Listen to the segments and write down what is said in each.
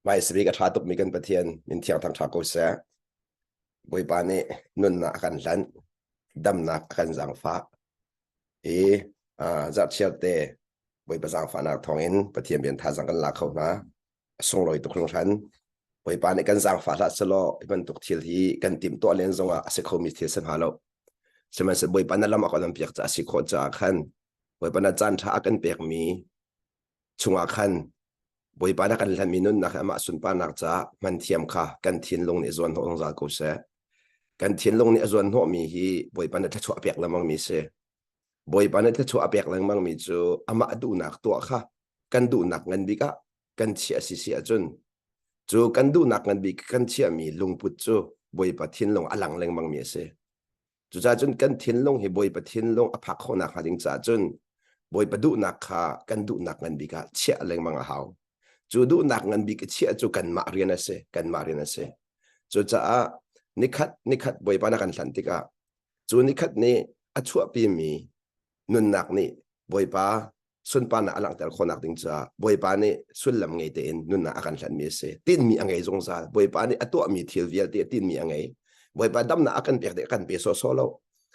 Hmaisabik a ṭha tukmi kan Pathian min thiang thangṭha ko seh. Bawipa nih nunnak a kan hlanh, damnak a kan zaangfah i zarhchiar te Bawipa zaangfahnak thawngin Pathian rian thazaang kan la kho hna. A sunglawi tuk hringhran. Bawipa nih kan zaangfah hlah selaw hi bantuk thil hi kan timhtuah len zongah a si khomi thil si hnga lo. Sihmanhsehlaw Bawipa na lam a kan piak caah a si khawh caah khan Bawipa na caan ṭha a kan pekmi chungah khan Bawipa na kan hlanmi nunnak hi amah sunparnak caah hman thiam kha kan thinlung nih zuan hnawh zungzal ko seh. Kan thinlung nih a zuan hnawhmi hi Bawipa na thluachuah a pek lengmangmi si. Bawipa na thluachuah a pek lengmangmi cu amah duhnak tuah kha kan duhnak ngan bik ah kan chiah si si ahcun cu kan duhnak ngan bik kan chiahmi lungput cu Bawipa thinlung a lang lengmangmi a si. Cucaah cun kan thinlung hi Bawipa thinlung a phak khawhnak hnga ding caah cun Bawipa duhnak kha kan duhnak ngan bik ah chiah lengmang a hau. Cu duhnak ngan bik i chiah cu kanmah rian a si, kanmah rian a si. Cucaah nikhat nikhat Bawipa na kan hlanh tikah cu nikhat nih a chuahpimi nunnak nih Bawipa sunparnak a langhter khawhnak ding caah Bawipa nih sullam ngei tein nunnak a kan hlanmi a si. Tinhmi a ngei zungzal. Bawipa nih a tuahmi thil vialte tinhmi a ngei. Bawipa damnak a kan pek te a kan pe sawhsawh lo.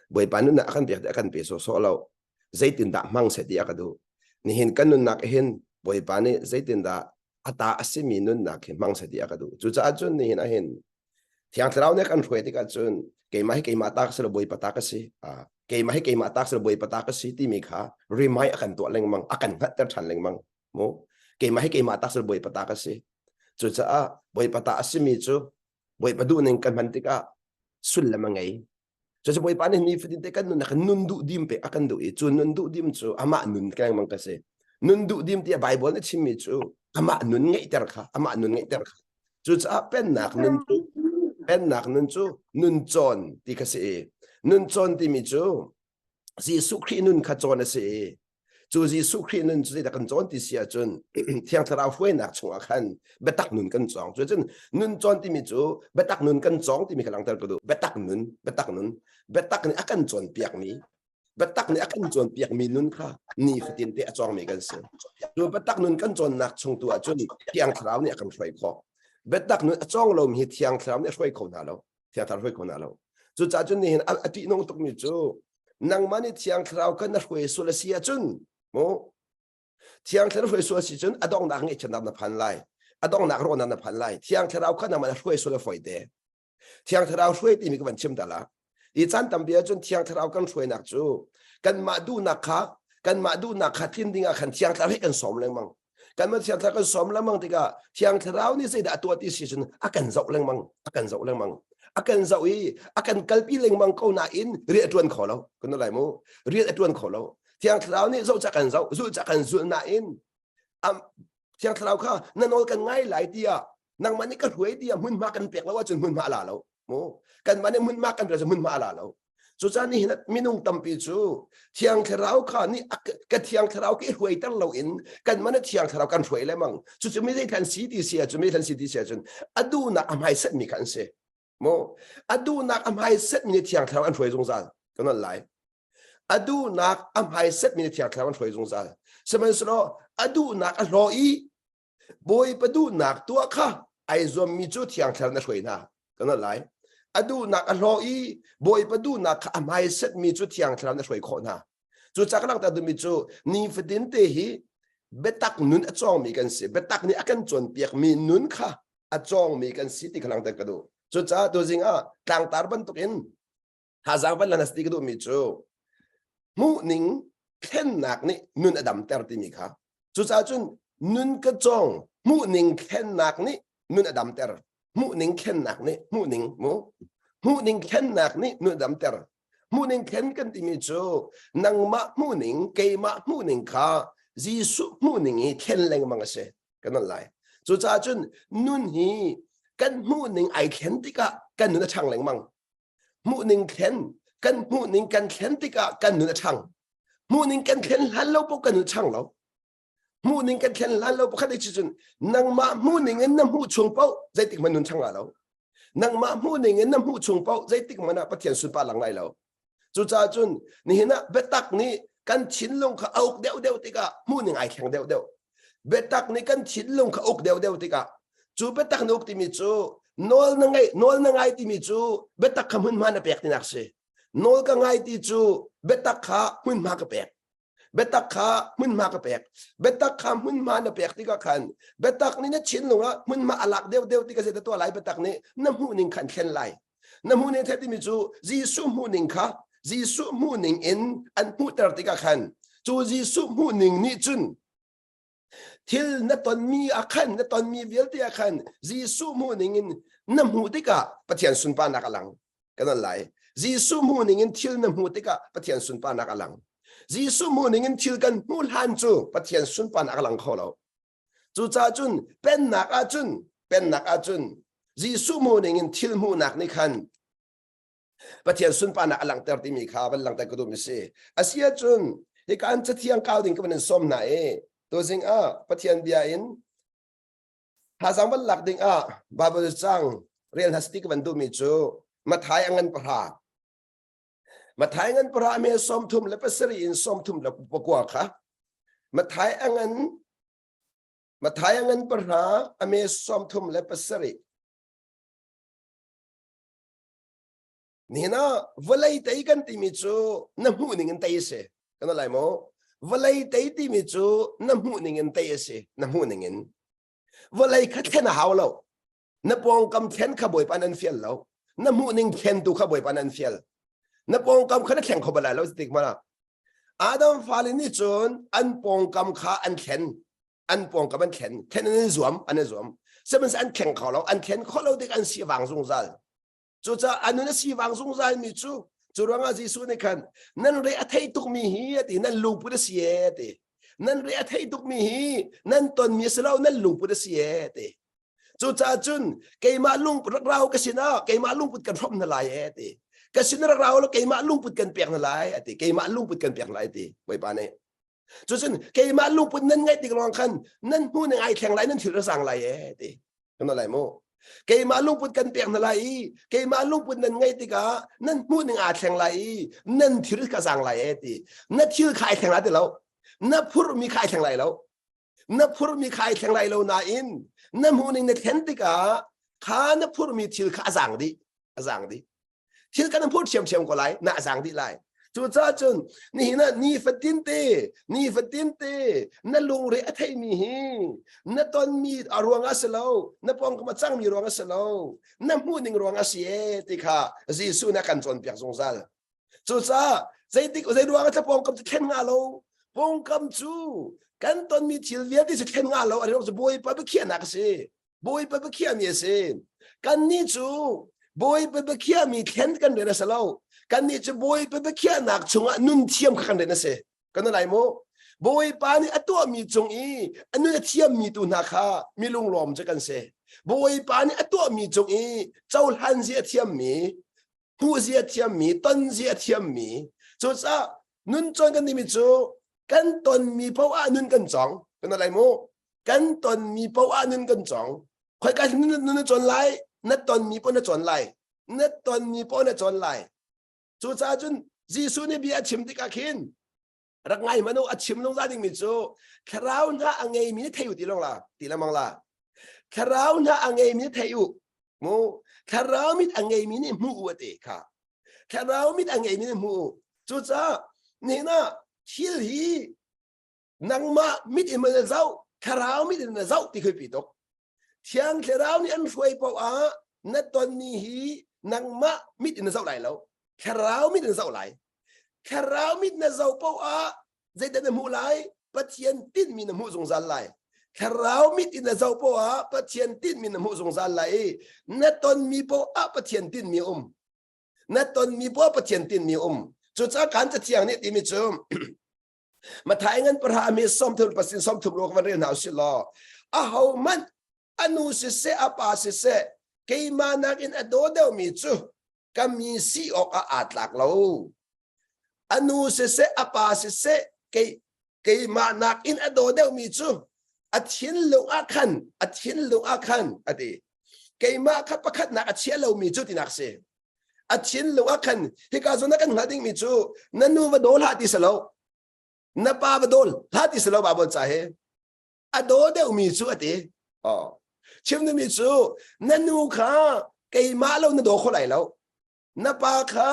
Bawipa nunnak a kan pek te a kan pe sawhsawh lo. Zeitindah hmang seh ti a ka duh. Nihin kan nunnak hin Bawipa nih zeitindah a ta a simi nunnak hi hmang seh ti a ka duh. Cucaah cun nihin ahhin Thiang Thlarau nih kan hruai tikah cun keimah hi keimah ta ka si lo Bawipa ta ka si. Keimah hi keimah ta ka si lo Bawipa ta ka si timi kha remind a kan tuah lengmang, a kan hngalhter ṭhan lengmang. Mu keimah hi keimah ta si lo Bawipa ta ka si. Cucaah Bawipa ta a simi cu Bawipa duhning kan hman tikah sullam a ngei. Cucu Bawipa nih nifatin te kan nunnak nun duh dim pe a kan duh i cu nun duh dim cu amah nun lengmang ka si. Nun duh dim tiah Bible nih chimmi cu amah nun ngeihter kha, amah nun ngeihter kha. Cucaah pennak nun cu pennak nun cu nun cawn ti kha si i nun cawn timi cu Jesuh Khrih nun kha cawn a si i cu Jesuh Khrih nun cu zeidah kan cawn ti si ahcun Thiang Thlarau hruainak chungah khan biatak nun kan cawng. Cucun nun cawn timi cu biatak nun kan cawng timi kha langhter ka duh. Biatak nun, biatak nun, biatak nih a kan cawnpiakmi biatak nih a kan cawnpiakmi nun kha nifatin te a cawngmi kan si. Cu biatak nun kan cawnnak chung tu ahcun Thiang Thlarau nih a kan hruai khawh. Biatak nun a cawng lomi hi Thiang Thlarau nih a hruai kho hna lo. Thiang Thlarau hruai kho hna lo. Cucaah cun nihin a ṭihnung tukmi cu nangmah nih Thiang Thlarau kha na hruai sual a si ahcun mu Thiang Thlarau hruai sual si cun a donghnak ngaihchiatnak na phan lai. A donghnak rawhnak na phan lai. Thiang Thlarau kha nangmah na hruai sual a fawi te. Thiang Thlarau hruai timi ka van chim ta la. Hi caan tampi ahcun Thiang Thlarau kan hruainak cu kanmah duhnak kha kanmah duhnak kha tlin ding ah khan Thiang Thlarau hi kan sawm lengmang. Kanmah Thiang Thlarau kan sawm lengmang tikah Thiang Thlarau nih zeidah a tuah ti si cun a kan zoh lengmang, a kan zoh lengmang. A kan zoh i a kan kalpi lengmang ko nain rian a ṭuan kho lo. Kan lai mu. Rian a ṭuan kho lo. Thiang Thlarau nih zoh ca kan zoh, zulh ca kan zulh nain Thiang Thlarau kha na nawl kan ngai lai tiah nangmah nih ka hruai tiah hmunhma kan pek lo ahcun hmunhma a la lo mu kanmah nih hmunhma kan pek hmunhma a la lo cucaah nihin minung tampi cu Thiang Thlarau kha nih ka Thiang Thlarau ka i hruaiter loin kanmah nih Thiang Thlarau kan hruai lemang cucu mi zei khan si ti si ahcun mi khan si ti si ahcun a duhnak a hmaisetmi kha an si mu a duhnak a hmaisetmi nih Thiang Thlarau an hruai zungzal kan lai A duhnak a hmaisetmi nih Thiang Thlarau an hruai zungzal. Sihmanhsehlaw a duhnak a hlaw i Bawipa duhnak tuah kha ai zuammi cu Thiang Thlarau na hruai hna. Kan lai. A duhnak a hlaw i Bawipa duhnak kha a hmaisetmi cu Thiang Thlarau na hruai khawh hna. Cucaah ka langhter duhmi cu nifatin te hi biatak nun a cawngmi kan si. Biatak nih a kan cawnpiakmi nun kha a cawngmi kan si ti kha langhter ka duh. Cucaah tuzing ah tlangtar bantukin Thazaang van lan ti ka duhmi cu hmuhning thlennak nih nun a damter timi kha. Cucaah cun nun ka cawng hmuhning thlennak nih nun a damter. Hmuhning thlennak nih hmuhning mu hmuhning thlennak nih nun a damter. Hmuhning thlen kan timi cu nangmah hmuhning keimah hmuhning kha Jesuh hmuhning i thlen lengmang a si kan non lai. Cucaah cun nun hi kan hmuhning ai thlen tikah kan nun a ṭhang lengmang. Hmuhning thlen kan hmuhning kan thlen tikah kan nun a ṭhang. Hmuhning kan thlen hlan lo paoh kan nun ṭhang lo. Hmuhning kan thlen hlan lo pakhat cu cun nangmah hmuhning in na hmuh chung paoh zeitik hmanh nun ṭhang la lo. Nangmah hmuhning in na hmuh chung paoh zeitik hmanh ah Pathian sunpar lang lai lo. Cucaah cun nihin ah biatak nih kan thinlung kha a uk deuhdeuh tikah hmuhning ai thleng deuhdeuh. Biatak nih kan thinlung kha uk deuhdeuh tikah. Cu biatak na uk timi cu nawl na ngai nawl na ngai timi cu biatak kha hmunhma na pek tinak si. Nawl ka ngai ti cu biatak kha hmunhma ka pek. Biatak kha hmunhma ka pek. Biatak kha hmunhma na pek tikah khan biatak nih na thinlung ah hmunhma a lak deuhdeuh tikah zei tuah lai biatak nih na hmuhning khan thlen lai. Na hmuhning thlen timi cu Jesuh hmuhning kha Jesuh hmuhning in an hmuhter tikah khan cu Jesuh hmuhning nih cun Thil na tonmi ah khan na tonmi vialte ah khan Jesuh hmuhning in na hmuh tikah Pathian sunparnak a lang. Kan on lai. Jesuh hmuhning in thil na hmuh tikah Pathian sunparnak a lang. Jesuh hmuhning in thil kan hmuh hlan cu Pathian sunparnak a lang kho lo. Cucaah cun pennak ahcun pennak ahcun Jesuh hmuhning in thil hmuhnak nih khan Pathian sunparnak a langhter timi kha van langhter ka duhmi si. A si ahcun hika an cathiang kau ding ka van in sawm hna i tuzing ah Pathian bia in thazaang van lak ding ah Bible cang rel hna siti ka van duhmi cu Mathai a ngan pahra. Mathai ngan pahra me 37 in 34 kha Mathai a ngan Mathai a ngan pahra a me 37. Nihin ah vawlei tei kan timi cu na hmuh ning in tei a si. Kan lai maw? Vawlei tei timi cu na hmuh ning in tei a si. Na hmuh ning in. Vawlei kha thlen a hau lo. Na pawngkam thlen kha Bawipa nan fial lo. Na hmuh ning thlen tu kha Bawipa nan fial. Na pawngkam kha na thleng kho bal lai lo tik mana. Adam fale nih cun an pawngkam kha an thlen. An pawngkam an thlen. Thlen an i zuam, an i zuam. Sihmanhsehlawh an thleng kho lo. An thlen kho lo tik an si vang zungzal. Cucaah a nun a sivang zungzal mi cu cu ruangah Jesuh nih khan nan re a thei tukmi hi a ti nan lungput a si e a ti nan re a thei tukmi hi nan tonmi a si lo nan lungput a si e a ti cucaah cun keimah lung rak rau ka sinah keimah lungput kan hrawmh hna lai e a ti ka sin rak rau lo keimah lungput kan pek hna lai a ti keimah lungput kan pek lai a ti Bawipa nih Cucun keimah lungput nan ngaih tik lawng khan nan hmu ning ai thleng lai nan thil ra sang lai e ti. Kan lai mu. Keimah lungput kan pek hna lai i keimah lungput nan ngaih tikah nan hmuh ning aa thleng lai i nan thil ka zang lai e ti. Na thil kha ai thleng lai ti lo. Na phurhmi kha ai thleng lai lo. Na phurhmi kha ai thleng lai lo nain na hmuh ning na thlen tikah kha na phurhmi thil kha a zang dih. A zang dih. Thil kan phur ṭhiamṭhiam ko lai na zang dih lai cucaah cun nihin ah nifatin te nifatin te na lungre a theimi hi na tonmi a ruang ah si lo na pawngkam a cangmi ruang a si lo na hmuhning ruang a si e ti kha Jesuh nih a kan cawnpiak zungzal cucaah zeitik zei ruang ah pawngkam cu thlen nga lo pawngkam cu kan tonmi thil vialte cu thlen nga lo a ruang cu Bawipa biakhiahnak a si Bawipa biakhiahmi a si. Kannih cu Bawipa biakhiahmi thlen kan rian a si lo. Kannih cu Bawipa biakhiahnak chungah nun thiam kha kan rian a si. Kan lai mu. Bawipa nih a tuahmi cung i a nun a thiammi tu hna kha mi lunglawm cu kan si. Bawipa nih a tuahmi cung i cohlan zia thiammi, hmuh zia thiammi, ton zia thiammi. Cucaah nun cawn kan timi cu kan tonmi paoh ah nun kan cawng. Kan lai mu. Kan tonmi paoh ah nun kan cawng. Khoika nun na cawn lai? Na tonmi paoh na cawn lai. Na tonmi paoh na cawn lai. Cucaah cun Jesuh nih bia a chim tikah khin rak ngai hmanh u a chim zungzal dingmi cu thlarau hna a ngeimi nih thei u ti lawng la ti lengmang la thlarau hna a ngeimi nih thei u mu thlarau mit a ngeimi nih hmu u a ti kha thlarau mit a ngeimi nih hmu u cucaah nihin ah thil hi nangmah mit in na zoh thlarau mit in na zoh ti khi pi tuk thiang thlarau nih an hruai paoh ah na tonmi hi nangmah mit in na zoh lai lo thlarau mit in na zoh lai thlarau mit na zoh paoh ah zeidah na hmuh lai pathian tinhmi na hmuh zungzal lai thlarau mit in na zoh paoh ah pathian tinhmi na hmuh zungzal lai i na tonmi paoh ah pathian tinhmi um na tonmi paoh pathian tinhmi um cucaah kan cathiang nih timi cu Mathai ngan pahra mi sawmthum pasin 30 ruak van rel hna usih law aho hmanh a nu siseh a pa siseh keimah nakin a daw deuhmi cu ka mi si awk ah aa tlak lo a nu siseh a pa siseh kei keimah nakin a daw deuhmi cu a thinlung ah khan a thinlung ah khan a ti keimah kha pakhatnak a chia lomi cu tinak si a thinlung ah khan hika zawn ah kan hngalh dingmi cu na nu va daw hlah ti si lo na pa va dawl hlah ti si lo Bible ca he a daw deuhmi cu a ti oh. Chim duhmi cu na nu kha keimah lo na daw kho lai lo. Na pa kha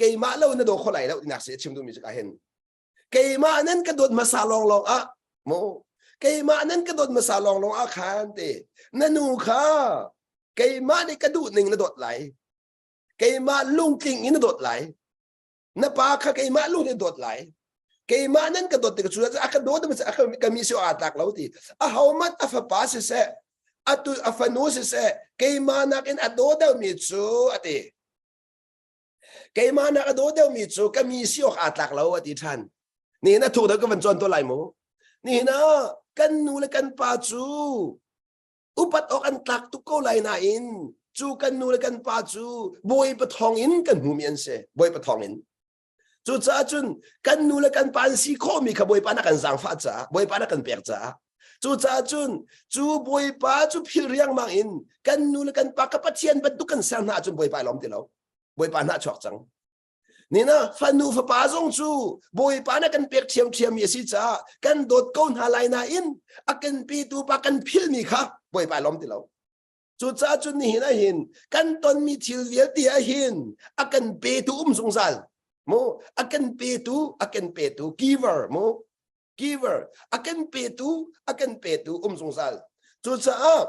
keimah lo na daw kho lai lo tinak si chim duhmi cu ka hin. Keimah nan ka dawt hmasa lawnglawng ah mu keimah nan ka dawt hmasa lawnglawng ah khan te na nu kha keimah nih ka duh ning na dawt lai. Keimah lungtling in na dawt lai. Na pa kha keimah lung in dawt lai. Keimah nan ka dawt tik cu a ka dawt a ka mi si aa tlak lo ti. A homat a fapa siseh atu a fanu siseh keimah nakin a daw deuhmi cu a ti. Keimah nak a daw deuhmi cu ka mi si awk aa tlak lo a ti ṭhan. Nihin a thuk deuh ka van cawn to lai mu. Nihin ah kan nu le kan pa cu upat awk an tlak tuk ko lai nain cu kan nu le kan pa cu Bawipa thawng in kan hmumi an si. Bawipa thawng in. Cucaah cun kan nu le kan pa an si khawhmi kha Bawipa na kan zaangfah caah, Bawipa na kan pek caah. Cucaah cun cu Bawipa cu phil riangmang in kan nu le kan pa ka Pathian bantuk kan ser hna ahcun Bawipa i lawm ti lo. Bawipa hna chuak cang. Nina fanu fapa zong cu Bawipa na kan pek ṭhiamṭhiammi a si caah kan dawt ko hna lai nain a kan petu pa kan philmi kha Bawipa i lawm ti lo. Cucaah cun nihin ah hin kan tonmi thil vialte ah hin a kan petu um zungzal mu a kan petu a kan petu giver mu giver a kan petu a kan petu um zungzal cucaah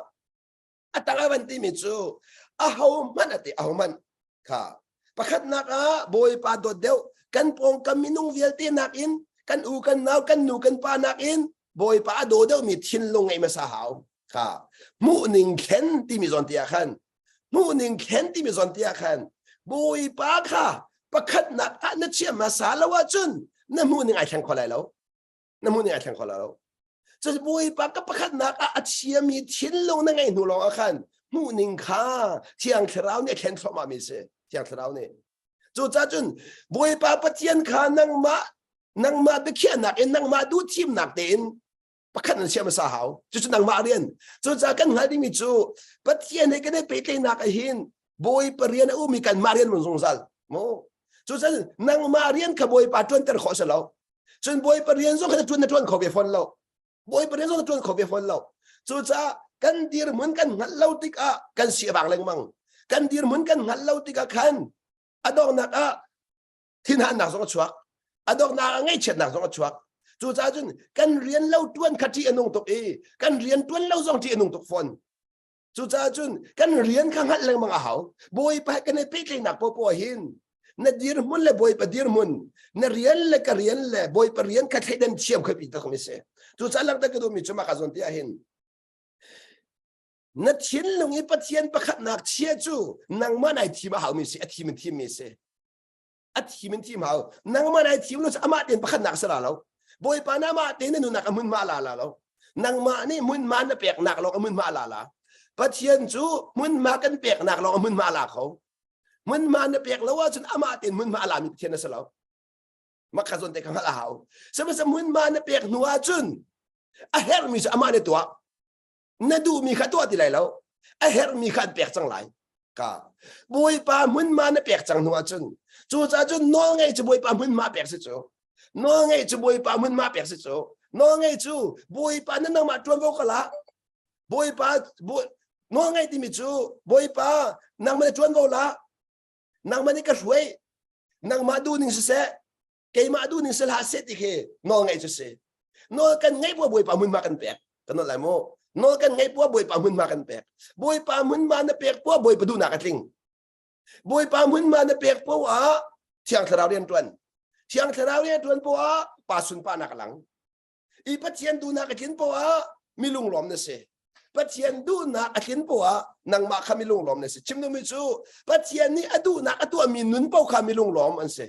a tang a van timi cu aho hmanh a ti aho hmanh kha pakhatnak ah bawipa dawt deuh kan pawngkam minung vialte nakin kan u kan nau kan nu kan pa nakin bawipa a daw deuhmi thinlung ngeih hmasa hau kha hmuhning thlen timi zawn ti ah khan hmuhning thlen timi zawn ti ah khan bawipa kha pakhatnak ah na chiah hmasa lo ahcun na hmuhning ai thleng kho lai lo na hmuhning ai thleng kho lai lo cu bawipa ka pakhatnak ah a chiami thinlung na ngeih hnu lawng ah khan hmuhning kha thiang thlarau nih a thlen thluahmah mi si thiang thlarau nih cucaah cun bawipa pathian kha nangmah nangmah biakhiahnak in nangmah duhthimnak tein pakhat nan siam hmasa hau cucu nangmah rian cucaah kan hngalh dingmi cu pathian he kan i pehtlaihnak ah hin bawipa rian a ummi kanmah rian mun zungzal mu cucaah nangmah rian kha bawipa ṭuanter khawh si lo cun bawipa rian zong kha na ṭuan na ṭuan kho ve fawn lo bawipa rian zong na ṭuan kho ve fawn lo cucaah kan dirhmun kan hngalh lo tikah kan si a vang lengmang kan dirhmun kan hngalh lo tikah khan a donghnak ah thinhannak zong a chuak a donghnak ah ngaihchiatnak zong a chuak cucaah cun kan rian lo tuan kha ṭih a nung tuk i kan rian tuan lo zong ṭih a nung tuk fawn cucaah cun kan rian kha hngalh lengmang a hau bawipa he kan i pehtlaihnak popoh hin na dirhmun le bawipa dirhmun na rian le ka rian le bawipa rian kha thleidan thiam kha pi tak mi si cucaah langhter ka duhmi cu mah ka zawn ti ah hin na thinlung i pathian pakhatnak chia cu nangmah nai thim a haumi si a thim in thim mi si a thim in thim hau nangmah nai thim lo amah ten pakhatnak si la lo bawipa na amah te na nunak a hmunhma la la lo nangmah nih hmunhma na peknak lawng a hmunhma la la pathian cu hmunhma kan peknak lawng a hmunhma la kho hmunhma na pek lo ahcun amah ten hmunhma a lami pathian na si lo makha zawn te ka hngalh a hau sihmanhsehlaw hmunhma na pek hnu ahcun a herhmi cu amah nih tuah na duhmi kha tuah ti lai lo a herhmi kha an pek cang lai ka bawipa hmunhma na pek cang hnu ahcun cucaah cun nawl ngei cu bawipa hmunhma pek si cu nawl ngei cu bawipa hmunhma pek si cu nawl ngei cu bawipa na nangmah ṭuanvo ka la bawipa nawl ngei timi cu bawipa nangmah na ṭuanvo la nangmah nih ka hruai nangmah duhning siseh keimah duh ning si hlah seh ti khi nawl ngeih cu si nawl kan ngeih bua bawipa hmunhma kan pek kan nawl lai mu nawl kan ngeih bua bawipa hmunhma kan pek bawipa hmunhma na pek bua bawipa duhnak a tling bawipa hmunhma na pek poah thiang thlarau rian tuan thiang thlarau rian tuan poah pa sunparnak a lang i Pathian duhnak a tlin poah mi lunglawm na si Pathian duhnak a tlin poah nangmah kha mi lunglawm na si chim duhmi cu Pathian nih a duhnak a tuahmi nun paoh kha mi lunglawm an si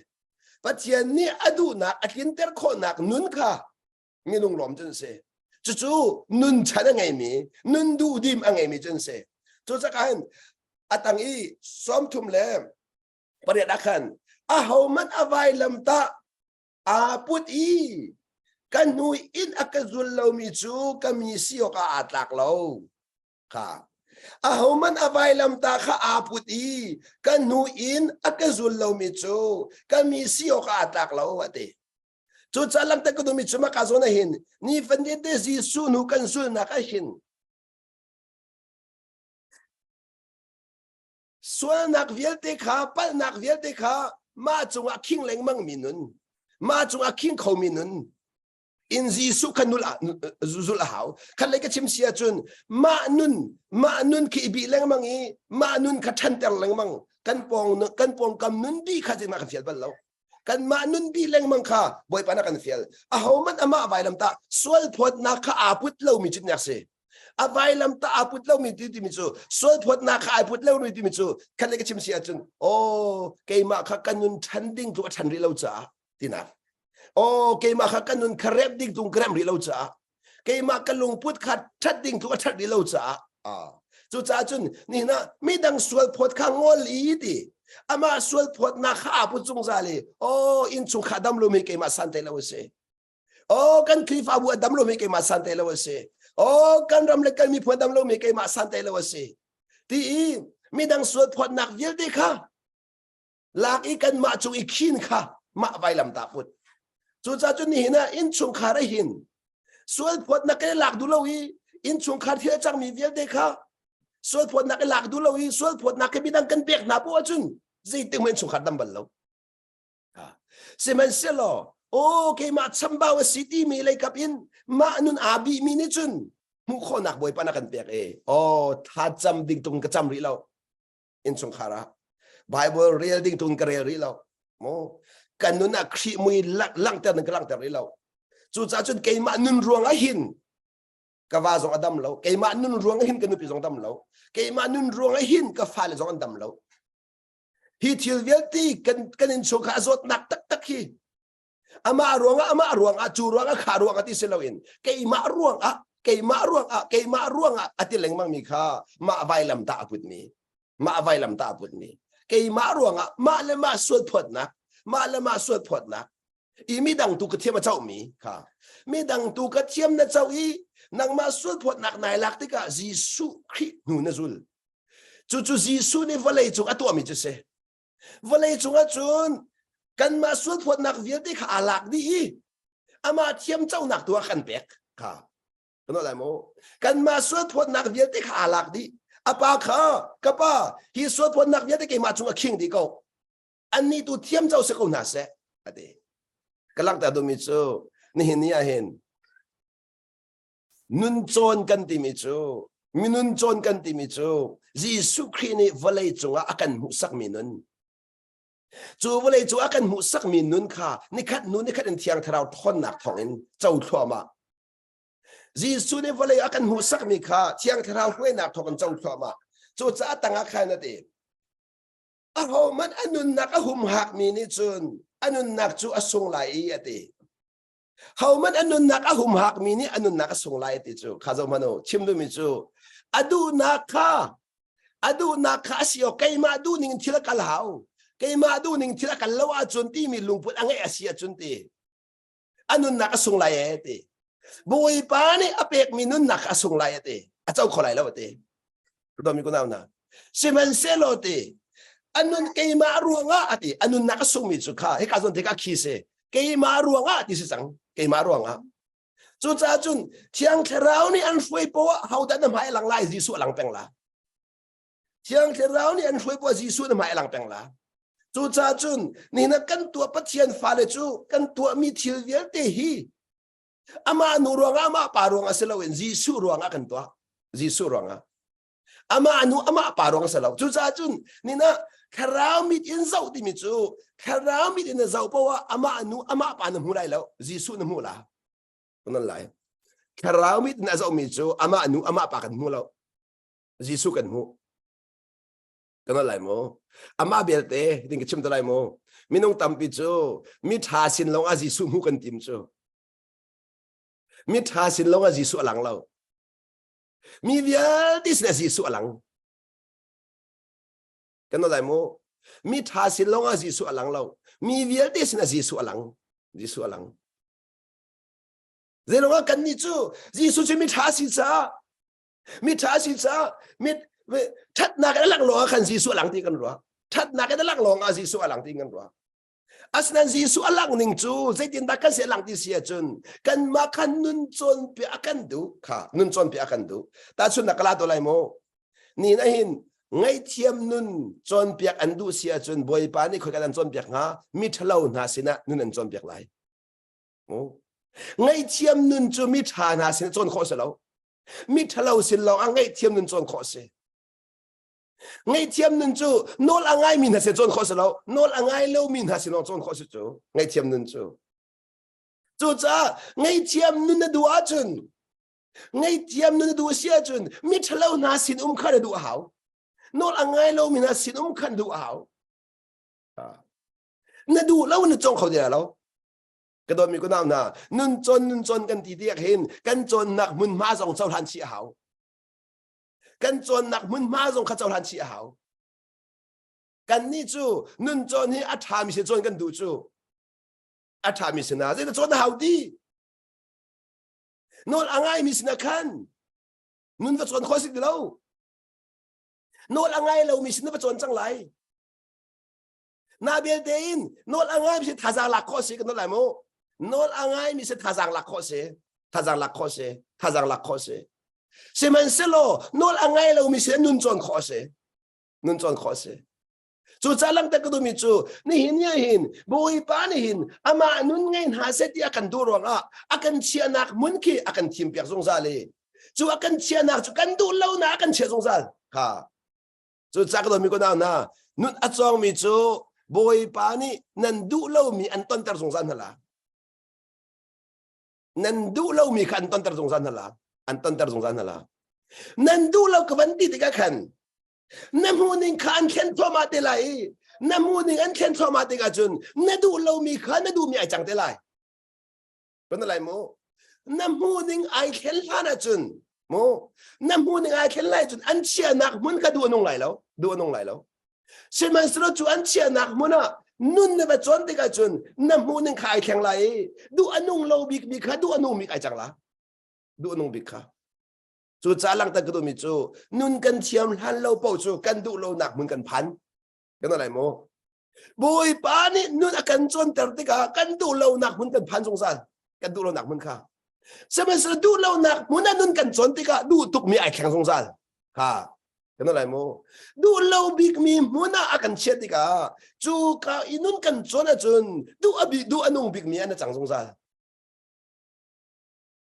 Pathian nih a duhnak a tlinter khawhnak nun kha mi lunglawm cu an si cucu nun chan a ngeimi nun duhdim a ngeimi cu an si cucaah hin a tang i 38 ah khan ahohmanh a vailamtah aa put i ka hnu in a ka zul lomi cu ka mi si awkah aa tlak lo kha ahohmanh a vailamtah kha aa put i ka hnu in a ka zul lomi cu ka mi si awkah aa tlak lo a ti cucaah langhter ka duhmi cu maka zawn ah hin nifatinte Jesuh hnu kan zulnak ah hin. Sualnak vialte kha, palhnak vialte kha mah cungah khing lengmang mi nun, mah cungah khing khomi nun in Jesuh kha nul zulh a hau. Khat lei ka chim si ahcun mah nun, mah nun khi i bih lengmang i mah nun kha ṭhanter lengmang kan pawng kan pawngkam nun bih kha zeitindah kan fial bal lo. Kanmah nun bih lengmang kha Bawipa na kan fial. Ahohmanh amah vailamtah sual phawtnak kha aa put lomi cu nek si. A vailamtah aa put lomi ti timi cu sual phawtnak kha ai put lomi timi cu khat lei ka chim si ahcun aw keimah kha ka nun ṭhan ding tu a ṭhan rih lo caah tinak. Aw keimah kha ka nun kha remh ding tung ka remh rih lo caah keimah ka lungput kha ṭhat ding tu a ṭhat rih lo caah cucaah cun nihin ah midang sual phawt kha ngol i ti amah sual phawtnak kha aa put zungzal i aw innchung kha dam lomi keimah san te lo a si aw kan Khrihfabu a dam lomi keimah san te lo a si aw kan ram le kan miphun a dam lomi keimah san te lo a si ti i midang sual phawtnak vialte kha lak i kanmah cung i khin kha mah vailamtah put cucaah cun nihin ah innchungkhar ah hin sualphawtnak i lak duh lo i innchungkhar thil a cangmi vialte kha sualphawtnak i lak duh lo i sualphawtnak khi midang kan pek hna poah ahcun zeitik hmanh innchungkhar dam bal lo sihmanhsehlaw aw keimah chambau a si timi leikap in mah nun aa bihmi nih cun hmuh khawhnak bawipa na kan pek e aw tha cam ding tung ka cam rih lo innchungkhar ah Bible rel ding tun ka rel rih lo mu kan nun ah Khrih mui langhter ning ka langhter rih lo cucaah cun keimah nun ruang ah hin ka va zong a dam lo keimah nun ruang ah hin ka nupi zong dam lo keimah nun ruang ah hin ka fale zong an dam lo hi thil vialte kan kan innchungkhar a zawtnak taktak hi amah ruangah amah ruangah cu ruangah kha ruangah ti si loin keimah ruangah keimah ruangah keimah ruangah a ti lengmang mi kha mah vailam tah a putmi mah vailam tah a putmi keimah ruangah mah le mah sual phawtnak mah le mah sual phawtnak i midang tu ka thiam a cohmi kha midang tu ka thiam na co i nangmah sual phawtnak nai lak tikah Jesuh Khrih hnu na zul cucu Jesuh nih vawlei cung a tuahmi cu si Vawlei cungah cun kanmah sualphawtnak vialte kha aa lak dih i amah thiamconak tu ah kan pek kha. Kan lai maw? Kanmah sualphawtnak vialte kha aa lak dih. A pa kha ka pa hi sualphawtnak vialte keimah cung a khing dih ko. Annih tu thiamco si ko hna seh a ti. Ka langhter duhmi cu nihin ni ah hin Nun cawn kan timi cu minun cawn kan timi cu Jesuh Khrih nih vawlei cungah a kan hmuhsakmi nun. Cu vawlei cung a kan hmuhsakmi nun kha nikhat hnu nikhat in Thiang Thlarau ṭhawnnak thawngin co thluahmah. Jesuh nih vawlei a kan hmuhsakmi kha Thiang Thlarau hruainak thawngin co thluahmah. Cucaah tangah khan a ti. Ahohmanh a nunnak a humhakmi nih cun a nunnak cu a sung lai i a ti. Hohmanh a nunnak a humhakmi nih a nunnak a sung lai ti cu kha zoh hmanh u chim duhmi cu a duhnak kha a duhnak kha a si awk keimah duhning in thil a kal hau keimah duhning thil a kal lo ahcun timi lungput a ngeih a si ahcun ti a nunnak a sung lai ee ti Bawipa nih a pekmi nunnak kha a sung lai a ti a co kho lai lo a ti Dawmi kunau hna sihmanhsehlaw ti a nun keimah ruangah a ti a nunnak a sungmi cu kha hika zawn te ka khi si keimah ruangah ti si cang keimah ruangah cucaah cun thiang thlarau nih an hruai poah hodah na hmai lang lai Jesuh a lang peng la thiang thlarau nih an hruai poah Jesuh na hmai lang peng la cucaah cun nihin kan tuah Pathian fale cu kan tuahmi thil vialte hi Amah nu ruangah amah pa ruangah si loin Jesuh ruangah kan tuah. Jesuh ruangah. Amah nu amah pa ruang si lo. Cucaah cun nina thlarau mit in zoh timi cu thlarau mit in na zoh poah amah nu amah pa na hmu lai lo. Jesuh na hmu la. Nan lai. Thlarau mit in a zohmi cu amah nu amah pa kan hmu lo. Jesuh kan hmu. Kan lai maw? Amah belte ding ka chim te lai maw? Minung tampi cu mi ṭha sin lawng ah Jesuh hmuh kan tim cu. Mi ṭha sin lawng ah Jesuh a lang lo. Mi vialte sin ah Jesuh a lang. Kan lai maw? Mi ṭha sin lawng ah Jesuh a lang lo. Mi vialte sin ah Jesuh a lang. Jesuh a lang. Zeilong ah kannih cu Jesuh cu mi ṭha si caah mi ṭha si caah mi ṭhatnak in a lang lawng ah khan Jesuh a lang ti kan ruah ṭhatnak in a lang lawng ah Jesuh a lang ti kan ruah asinain Jesuh a lang ning cu zeitindah kan si a lang ti si ahcun kanmah khan nun cawnpiak a kan duh kha nun cawnpiak a kan duh tahchunhnak ka la to lai maw ni na hin. Ngaihthiam nun cawnpiak an duh si ahcun Bawipa nih khoika an cawnpiak hnga? Mi ṭhalo hna sinah nun an cawnpiak lai. Ngaihthiam nun cu mi ṭha hna sinah cawn khawh si lo. Mi ṭhalo sin lawng ah ngaihthiam nun cawn khawh si. Ngaihthiam nun cu nawl a ngaimi hna sin cawn khawh si lo. Nawl a ngai lomi hna sin lawng cawn khawh si cu ngaihthiam nun cu. Cucaah ngaihthiam nun na duh ahcun ngaihthiam nun na duh si ahcun mi ṭhalo hna sin um kha na duh a hau. Nawl a ngai lomi hna sin um kha na duh a hau. Na duh lo na cawng kho ti lo. Ka dawtmi ku nau hna, nun cawn nun cawn kan ti tiak hin kan cawnnak hmunhma zong cohlan chih a hau. Kan cawnnak hmunhma zong kha cohlan chih a hau. Kannih cu nun cawn hi a ṭhami si cawn kan duh cu. A ṭhami si na zeidah cawn a hau ti? Nawl a ngaimi sinah khan nun va cawn khawh si ti lo. Nawl a ngai lomi sin va cawn cang lai. Na belte in nawl a ngaimi si thazaang lak khawh si kan nawl lai mu. Nawl a ngaimi si thazaang lak khawh si. Thazaang lak khawh si. Thazaang lak khawh si. Sihmanhsehlaw nawl a ngai lomi si nun cawn khawh si. Nun cawn khawh si. Cucaah langhter ka duhmi cu nihin ni hin Bawipa nih hin amah nun ngei hna seh ti a kan duh ruangah a kan chiahnak hmun khi a kan thimpiak zungzal i cu a kan chiahnak cu kan duh lonak a kan chiah zungzal. Kha cucaah ka dawtmi ko nau hna nun a cawngmi cu Bawipa nih nan duh lomi an tonter zungzal hna la. Nan duh lomi kha an tonter zungzal hna la. An tonter zungzal hna la. Nan duh lo ka van ti tikah khan na hmuhning kha an thlen thluahmah te lai i na hmuhning an thlen thluahmah tikah cun na duh lomi kha na duhmi ai cang te lai kan lai mu na hmuhning ai thlen hlan ahcun mu na hmuhning ai thlen lai cun an chiahnak hmun kha duh a nung lai lo duh a nung lai lo sihmanhsehlaw cu an chiahnak hmun ah nun na va cawn tikah cun na hmuhning kha ai thleng lai i duh a nung lo bik mi kha duh a nung bik ai cang la duh a nung bik kha Cucaah langhter ka duhmi cu nun kan thiam hlan lo paoh cu kan duh lonak hmun kan phan. Kan lai maw? Bawipa nih nun a kan cawnter tikah kan duh lonak hmun kan phan zungzal. Kan duh lonak hmun kha. Sihmanhsehlaw duh lonak hmun ah nun kan cawn tikah duh tukmi ai thleng zungzal. Kha. Kan lai maw? Duh lo bikmi hmun ah a kan chiah tikah cu ka i nun kan cawn ahcun duh a bi duh a nung bikmi an a cang zungzal.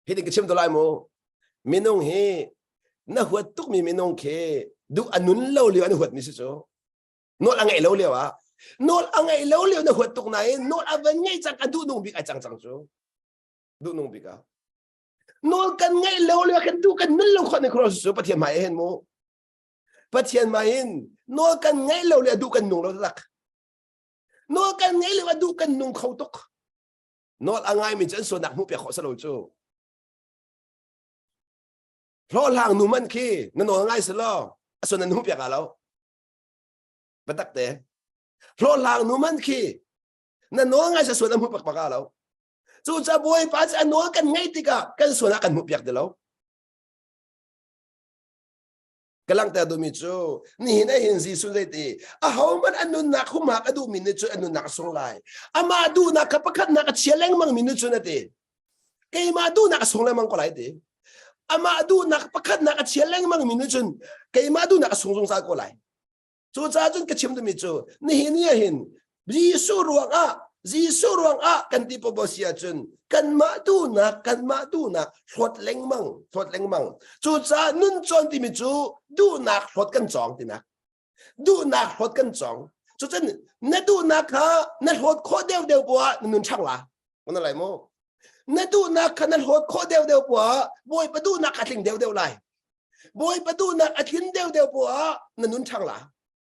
Hi ka chim to lai mu. Minung hi na huat tukmi minung khi duh a nun lo lio an huat mi si cu. Nawl a ngeih lo lio ah nawl a ngeih lo lio na huat tuk nain nawl a van ngeih cang a duh nung bik ai cang cang cu. Duh nung bik ah. Nawl kan ngeih lo lio kan duh kan nun lo khawh ni cross cu Pathian hmai hin mu. Pathian hmai in nawl kan ngeih lo le duh kan nung lo tak. Nawl kan ngeih lo a duh kan nung kho tuk. Nawl a ngaimi cu an sualnak hmuhpiak khawh si lo cu. Hlawhhlang nu man khi na nawl ngai si law a sual nan hmuhpiak ah lo. Biatak te. Hlawhhlang nu man khi na nawl ngai sa sual an hmuh pak pak ah lo. Cucaah Bawipa cu a nawl kan ngaih tikah kan sual ah kan hmuhpiak ti lo. Ka langhter duhmi cu nihin ah hin Jesuh zeiti ahohmanh an nunnak humhak a duhmi nih cun an nunnak a sung lai. Amah duhnak kha pakhatnak a chia lengmangmi nih cun a ti. Keimah duhnak a sung lengmang ko lai ti. Amah duhnak pakhatnak a chia lengmangmi nih cun keimah duhnak a sung zungzal ko lai. Cucaah cun ka chim duhmi cu nihin ni ah hin Jesuh ruangah Jesuh ruangah kan ti popo si ahcun kanmah duhnak kanmah duhnak hlawt lengmang hlawt lengmang cucaah nun cawn timi cu duhnak hlawt kan cawng tinak duhnak hlawt kan cawng cucun na duhnak kha na hlawt khawh deuh deuh poah na nun ṭhang la na lai mu na duhnak kha na hlawt khawh deuh deuh poah Bawipa duhnak a tling deuh deuh lai Bawipa duhnak a tlin deuhdeuh poah na nun ṭhang la.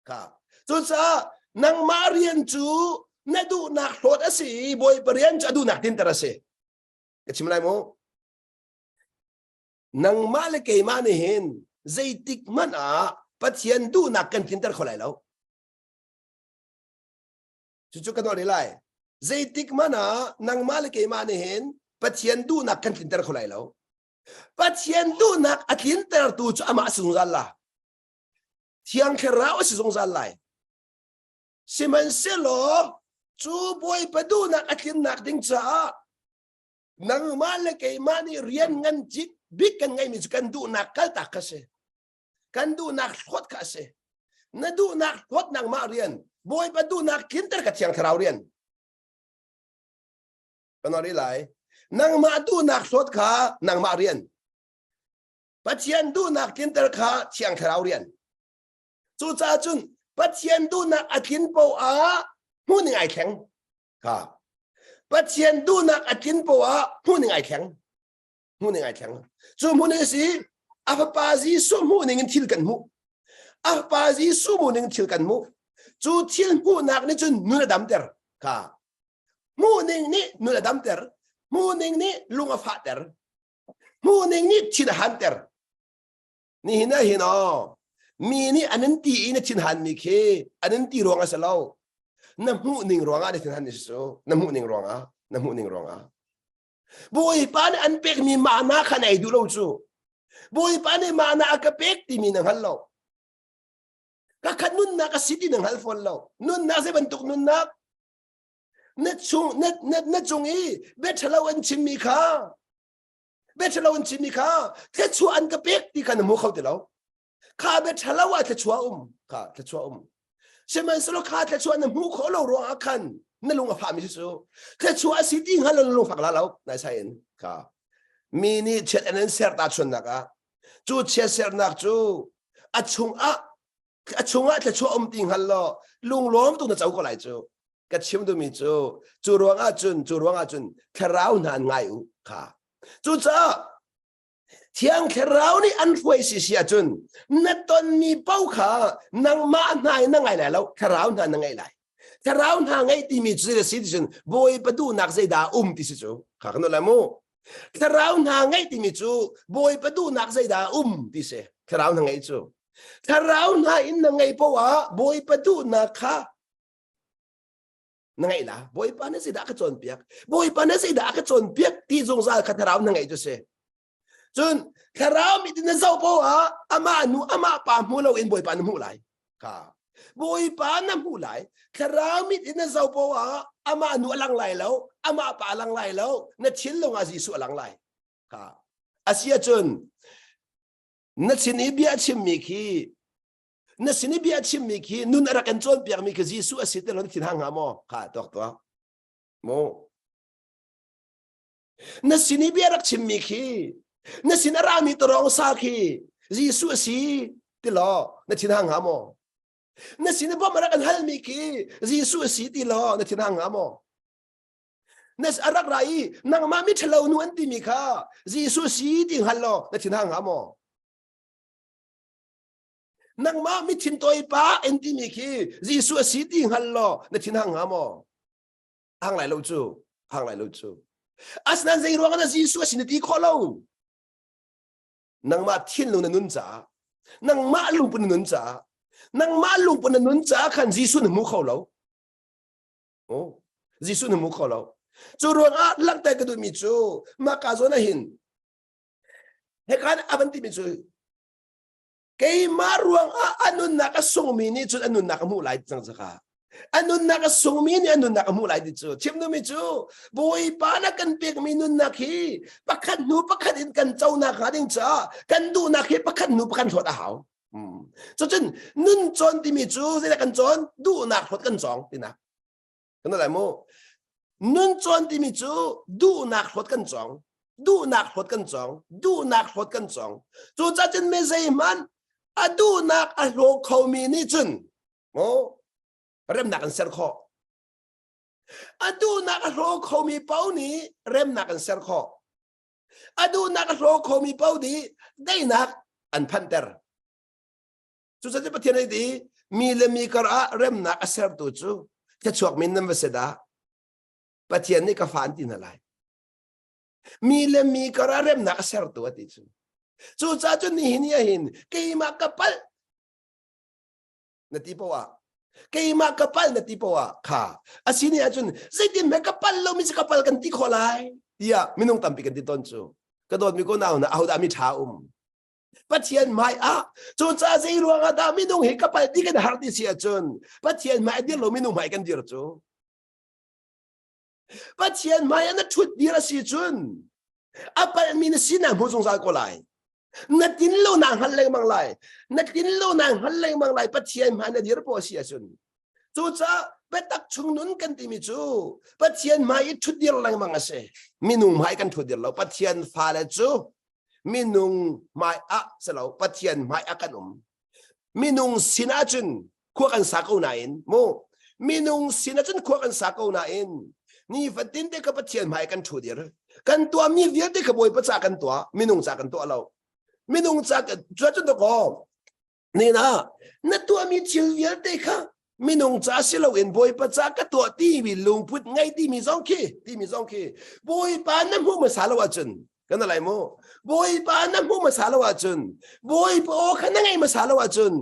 Kha. Cucaah nangmah rian cu na duhnak hlawt a si i Bawipa rian cu a duhnak tinter a si. Ka chim lai mu. Nangmah le keimah nih hin zeitik hmanh ah Pathian duhnak kan tlinter kho lai lo. Cucu ka nawl lai. Zeitik hmanh ah nangmah le keimah nih hin Pathian duhnak kan tlinter kho lai lo. Pathian duhnak a tlintertu cu amah a si zungzal la. Thiang Thlarau a si zungzal lai. Sihmanhsehlaw cu Bawipa duhnak a tlinnak ding caah nangmah le keimah nih rian ngan cik bik kan ngeihmi cu kan duhnak kaltak kha si. Kan duhnak hlawt kha a si. Na duhnak hlawt nangmah rian, Bawipa duhnak tlinter ka Thiang Thlarau rian. Kan ri lai. Nangmah duhnak hlawt kha nangmah rian. Pathian duhnak tlinter kha Thiang Thlarau rian. Cucaah cun Pathian duhnak a tlin poah ah hmuhning ai thleng. Kha. Pathian duhnak a tlin poah ah hmuhning ai thleng. Hmuhning ai thleng. Cu hmuhning a si a fapa Jesuh hmuhning in thil kan hmuh. A fapa Jesuh hmuhning in thil kan hmuh. Cu thil hmuhnak nih cun nun a damter. Kha. Hmuhning nih nun a damter. Hmuhning nih lung a fahter. Hmuhning nih thin a hanter. Nihin ah hin aw mi nih an in ti i na thin hanmi khi an in ti ruang a si lo. Na hmuh ning ruangah na thin han ni si cu. Na hmuh ning ruangah, na hmuh ning ruangah. Bawipa nih an pekmi mana kha na ei duh lo cu. Bawipa nih mana a ka pek timi na hngal lo. Ka khat nunnak a si ti na hngal fawn lo. Nunnak zei bantuk nunnak? Na chung na na na cung i bia ṭhalo an chimmi kha bia ṭhalo an chimmi kha thluachuah an ka pek ti kha na hmu kho ti lo. Kha bia ṭhalo ah thluachuah um kha thluachuah um. Sihmanhsehlaw kha thluachuah na hmuh khawh lo ruangah khan na lung a fahmi si cu thluachuah a si ti hngal lo na lung fak la lo nai sai in kha mi nih chiat an in ser ta chunnak ah cu chiat sernak cu a chungah a chungah thluachuah um ti hngal law lunglawm tuk na co ko lai cu ka chim duhmi cu cu ruangah cun cu ruangah cun thlarau hna an ngai u kha cucaah thiang thlarau nih an hruai si si ahcun na tonmi paoh kha nangmah hna in na ngai lai lo thlarau hna na ngai lai thlarau hna ngeih timi cu zei si ti cun bawipa duhnak zeidah um ti si cu kha kan lai mu thlarau hna ngeih timi cu bawipa duhnak zeidah um ti si thlarau hna ngeih cu Thlarau hna in na ngeih poah ah Bawipa duhnak kha na ngeih la. Bawipa na zeidah ka cawnpiak? Bawipa na zeidah ka cawnpiak ti zungzal kha thlarau na ngeih cu si. Cun thlarau mit in na zoh poah ah amah nu amah pa hmu loin Bawipa na hmuh lai. Ka Bawipa na hmuh lai. Thlarau mit in na zoh poah ah amah nu a lang lai lo, amah pa a lang lai lo, na thinlung ah Jesuh a lang lai. Ka Asi ahcun na sin i bia chimmi khi na sin i bia chimmi khi nun a rak kan cawnpiakmi khi Jesuh a si ti lo na thin hang hnga maw kha tuak tuak mu na sin i bia rak chimmi khi na sin a rami tarawng sa khi Jesuh a si ti law na thin hang hnga maw na sin i bawmh a rak kan halmi khi Jesuh a si ti law na thin hang hnga maw Na a rak ra i nangmah mi ṭhalo nu an timi kha Jesuh si ti hngal law na thin hang hnga maw? Nangmah mi thintawi pa an timi khi Jesuh a si ti hngal law na thin hang hnga maw? Hang lai lo cu, hang lai lo cu. Asinain zei ruang ah Jesuh a si na ti khawh lo? Nangmah thinlung na nun caah, nangmah lungput na nun caah, nangmah lungput na nun caah khan Jesuh na hmu kho lo. Oh, Jesuh na hmu kho lo. Cu ruangah langhter ka duhmi cu mah ka zawn ah hin hekan a van timi cu keimah ruangah a nunnak a sungmi nih cun a nunnak a hmuh lai cang zaka. A nunnak a sungmi nih a nunnak a hmuh lai ti cu chim duhmi cu Bawipa na kan pekmi nunnak hi pakhat hnu pakhat in kan conak hnga ding caah kan duhnak hi pakhat hnu pakhat hlawt a hau. Cucun nun cawn timi cu zeidah kan cawn? Duhnak hlawt kan cawng tinak. Kan lai mu. Nun cawn timi cu duhnak hlawt kan cawng. Duhnak hlawt kan cawng. Duhnak hlawt kan cawng. Cucaah cun mi zeihmanh a duhnak a hlaw khomi nih cun mu remnak an ser khawh. A duhnak a hlaw khomi paoh nih remnak an ser khawh. A duhnak a hlaw khomi paoh nih daihnak an phanhter. Cucaah Pathian nih ti mi le mi kar ah remnak a sertu cu thluachuak min nan va si dah. Pathian nih ka fa an ti hna lai. Mi le mi kar ah remnak a sertu a ti cu. Cucaah cun nihin ni ahhin keimah ka palh na ti poah keimah ka pal na ti poah kha asini ahcun zeitin hme ka pal lomi si ka pal kan ti khawh lai tiah minung tampi kan ti ton cu ka dawtmi ko nau na ahodah mi ṭha um Pathian hmai ah cucaah zei ruangah dah minung hi ka pal ti kan har ti si ahcun Pathian hmai a dir lo minung hmai kan dir cu Pathian hmai ah na ṭhut dir a si cun a palmi na sinak hmu zungzal ko lai. Na tin lo na hngal lengmang lai. Na tin lo na hngal lengmang lai Pathian hmai na dir po si ahcun. Cucaah biatak chung nun kan timi cu Pathian hmai i ṭhutdir lengmang a si. Minung hmai kan ṭhutdir lo. Pathian fale cu minung hmai ah si lo Pathian hmai ah kan um. Minung sin ahcun khua kan sa ko nain mu minung sin ahcun khua kan sa ko nain nifatin te ka Pathian hmai kan ṭhu dir. Kan tuahmi vialte ka Bawipa ca kan tuah, minung ca kan tuah lo. Minung ca cun kaw Nina na tuahmi thil vialte kha minung ca si loin Bawipa ca ka tuah timi lungput ngei timi zong khi timi zong khi Bawipa na hmuh hmasa lo ahcun kan lai mu Bawipa na hmuh hmasa lo ahcun Bawipa aw kha na ngaih hmasa lo ahcun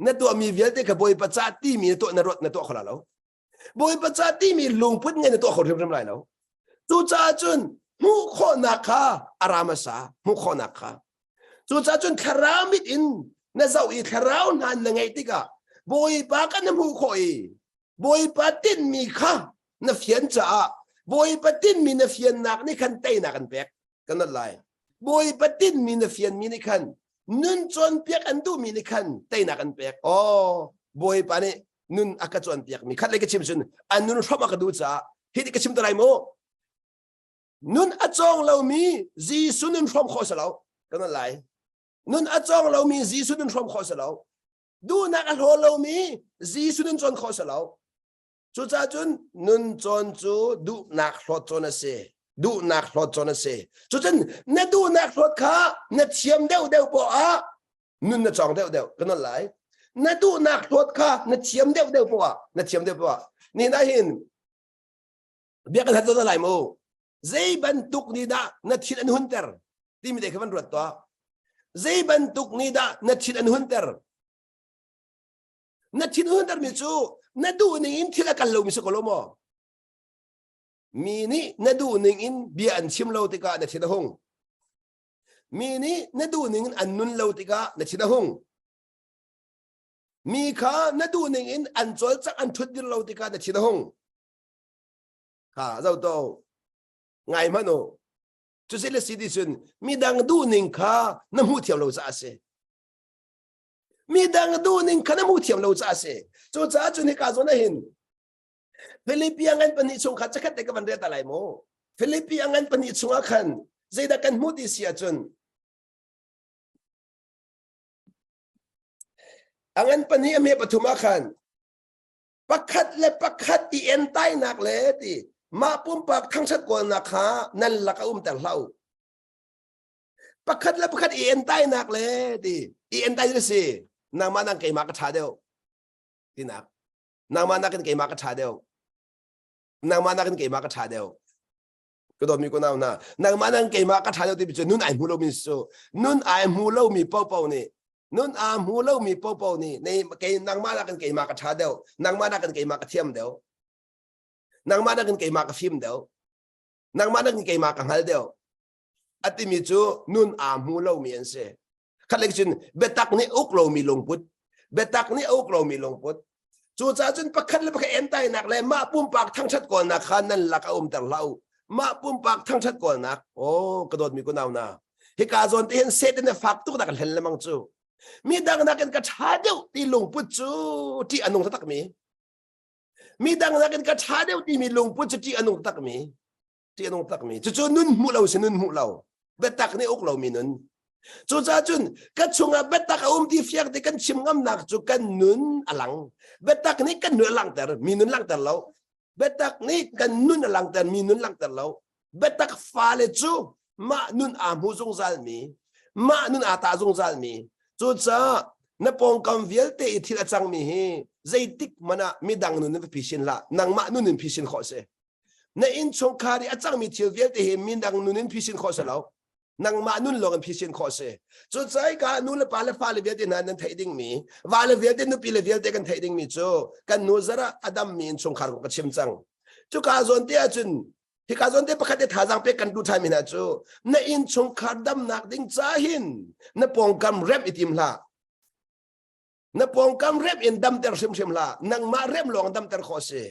na tuahmi vialte kha Bawipa ca timi na tuah na ruat na tuah kho la lo Bawipa ca timi lungput ngei na tuah kho hrimhrim lai lo cucaah cun hmuh khawhnak kha a ra hmasa hmuh khawhnak kha Cucaah cun thlarau mit in na zoh i thlarau hna na ngeih tikah Bawipa kha na hmuh khawh i Bawipa tinhmi kha na fian caah Bawipa tinhmi na fiannak nih khan teinak an pek kan nat lai. Bawipa tinhmi na fianmi nih khan nun cawnpiak an duhmi nih khan teinak an pek. Aw Bawipa nih nun a ka cawnpiakmi khat lei ka chim cun a nun hrawmh a ka duh caah hi ka chim te lai mu. Nun a cawng lomi Jesuh nun hrawm khawh si lo. Kan lai. Nun a cawng lomi Jesuh nun hrawm khawh si lo. Duhnak a hlaw lomi Jesuh nun cawn khawh si lo. Cucaah cun nun cawn cu duhnak hlawt cawn a si. Duhnak hlawt cawn a si. Cucun na duhnak hlawt kha na thiam deuh deuh poah ah nun na cawng deuh deuh kan lai. Na duhnak hlawt kha na thiam deuh deuh poah na thiam deuh poah ni na hin Bia kan hal lai mu. Zei bantuk nih dah na thin an hunter timi te kha van ruat tuah. Zei bantuk nih dah na thin an hunter? Na thin hunter mi cu na duh ning in thil a kal lomi si ko lo maw? Mi nih na duh ning in bia an chim lo tikah na thin a hung. Mi nih na duh ning in an nun lo tikah na thin a hung. Mi kha na duh ning in an cawlcangh an ṭhut dir lo tikah na thin a hung. Ha zo to ngai hmanh u. Cusi le si ti cun midang duhning kha na hmuh thiam lo caah a si. Midang duhning kha na hmuh thiam lo caah a si. Cucaah cun hika zawn ah hin Philippi a ngan pahnih chung kha cakhat te ka van rel ta lai mu. Philippi a ngan pahnih chungah khan zeidah kan hmuh ti si ahcun a ngan pahnih a hme pathum ah khan pakhat le pakhat i entainak le ti mah pumpak thangṭhat kawlnak kha nan lak a umter hlah u. Pakhat le pakhat i entainak le ti i entai na si nangmah nang keimah ka ṭha deuh tinak nangmah nakin keimah ka ṭha deuh nangmah nakin keimah ka ṭha deuh ka dawtmi ko nau hna nangmah nang keimah ka ṭha deuh timi cu nun ai hmu lomi cu nun ai hmu lomi paohpaoh nih nun aa hmu lomi paohpaoh nih nei kei nangmah nakin keimah ka ṭha deuh nangmah nakin keimah ka thiam deuh nangmah nakin keimah ka fim deuh nangmah nakin keimah ka hngal deuh a timi cu nun aa hmu lomi an si khatlek cun biatak nih uk lomi lungput biatak nih a uk lomi lungput cucaah cun pakhat le pakhat entainak le mah pumpak thangṭhat kawlnak kha nan lak a umter hlah u mah pumpak thangṭhat kawlnak oh ka dawtmi kunau na hika zawn te hin Satan a fak tuk dak hlen lemang cu mi dang nakin ka ṭha deuh ti lungput cu ṭih a nung takmi mi dang nakin ka ṭha deuh timi lungput cu ṭih a nung takmi ṭih a nung takmi cucu nun hmuh lo si nun hmuh lo biatak nih uk lomi nun cucaah cun ka chungah biatak a um ti fiang te kan chim ngamnak cu kan nun a lang biatak nih kan nun a langhter mi nun langhter lo biatak nih kan nun a langhter mi nun langhter lo biatak fale cu mah nun aa hmu zungzal mi mah nun aa tah zungzal mi cucaah na pawngkam vialte i thil a cangmi hi zeitik hmanh ah midang nun in va phisin hlah nangmah nun in phisin khawh si Na innchungkhar i a cangmi thil vialte hi mindang nun in phisin khawh si lo. Nangmah nun lawng in phisin khawh si. Cucaah ka nu le pa le fale vialte hna nan theih dingmi, va le vialte nupi le vialte kan theih dingmi cu kan nu zarah a dammi innchungkhar kong ka chim cang. Cuka zawn te ahcun hika zawn te pakhat te thazaang pek kan duh ṭhan mi hna cu na innchungkhar damnak ding ca hin na pawngkam remh i tim hlah. Na pawngkam remh in damter hrimhrim hlah. Nangmah remh lawng damter khawh si.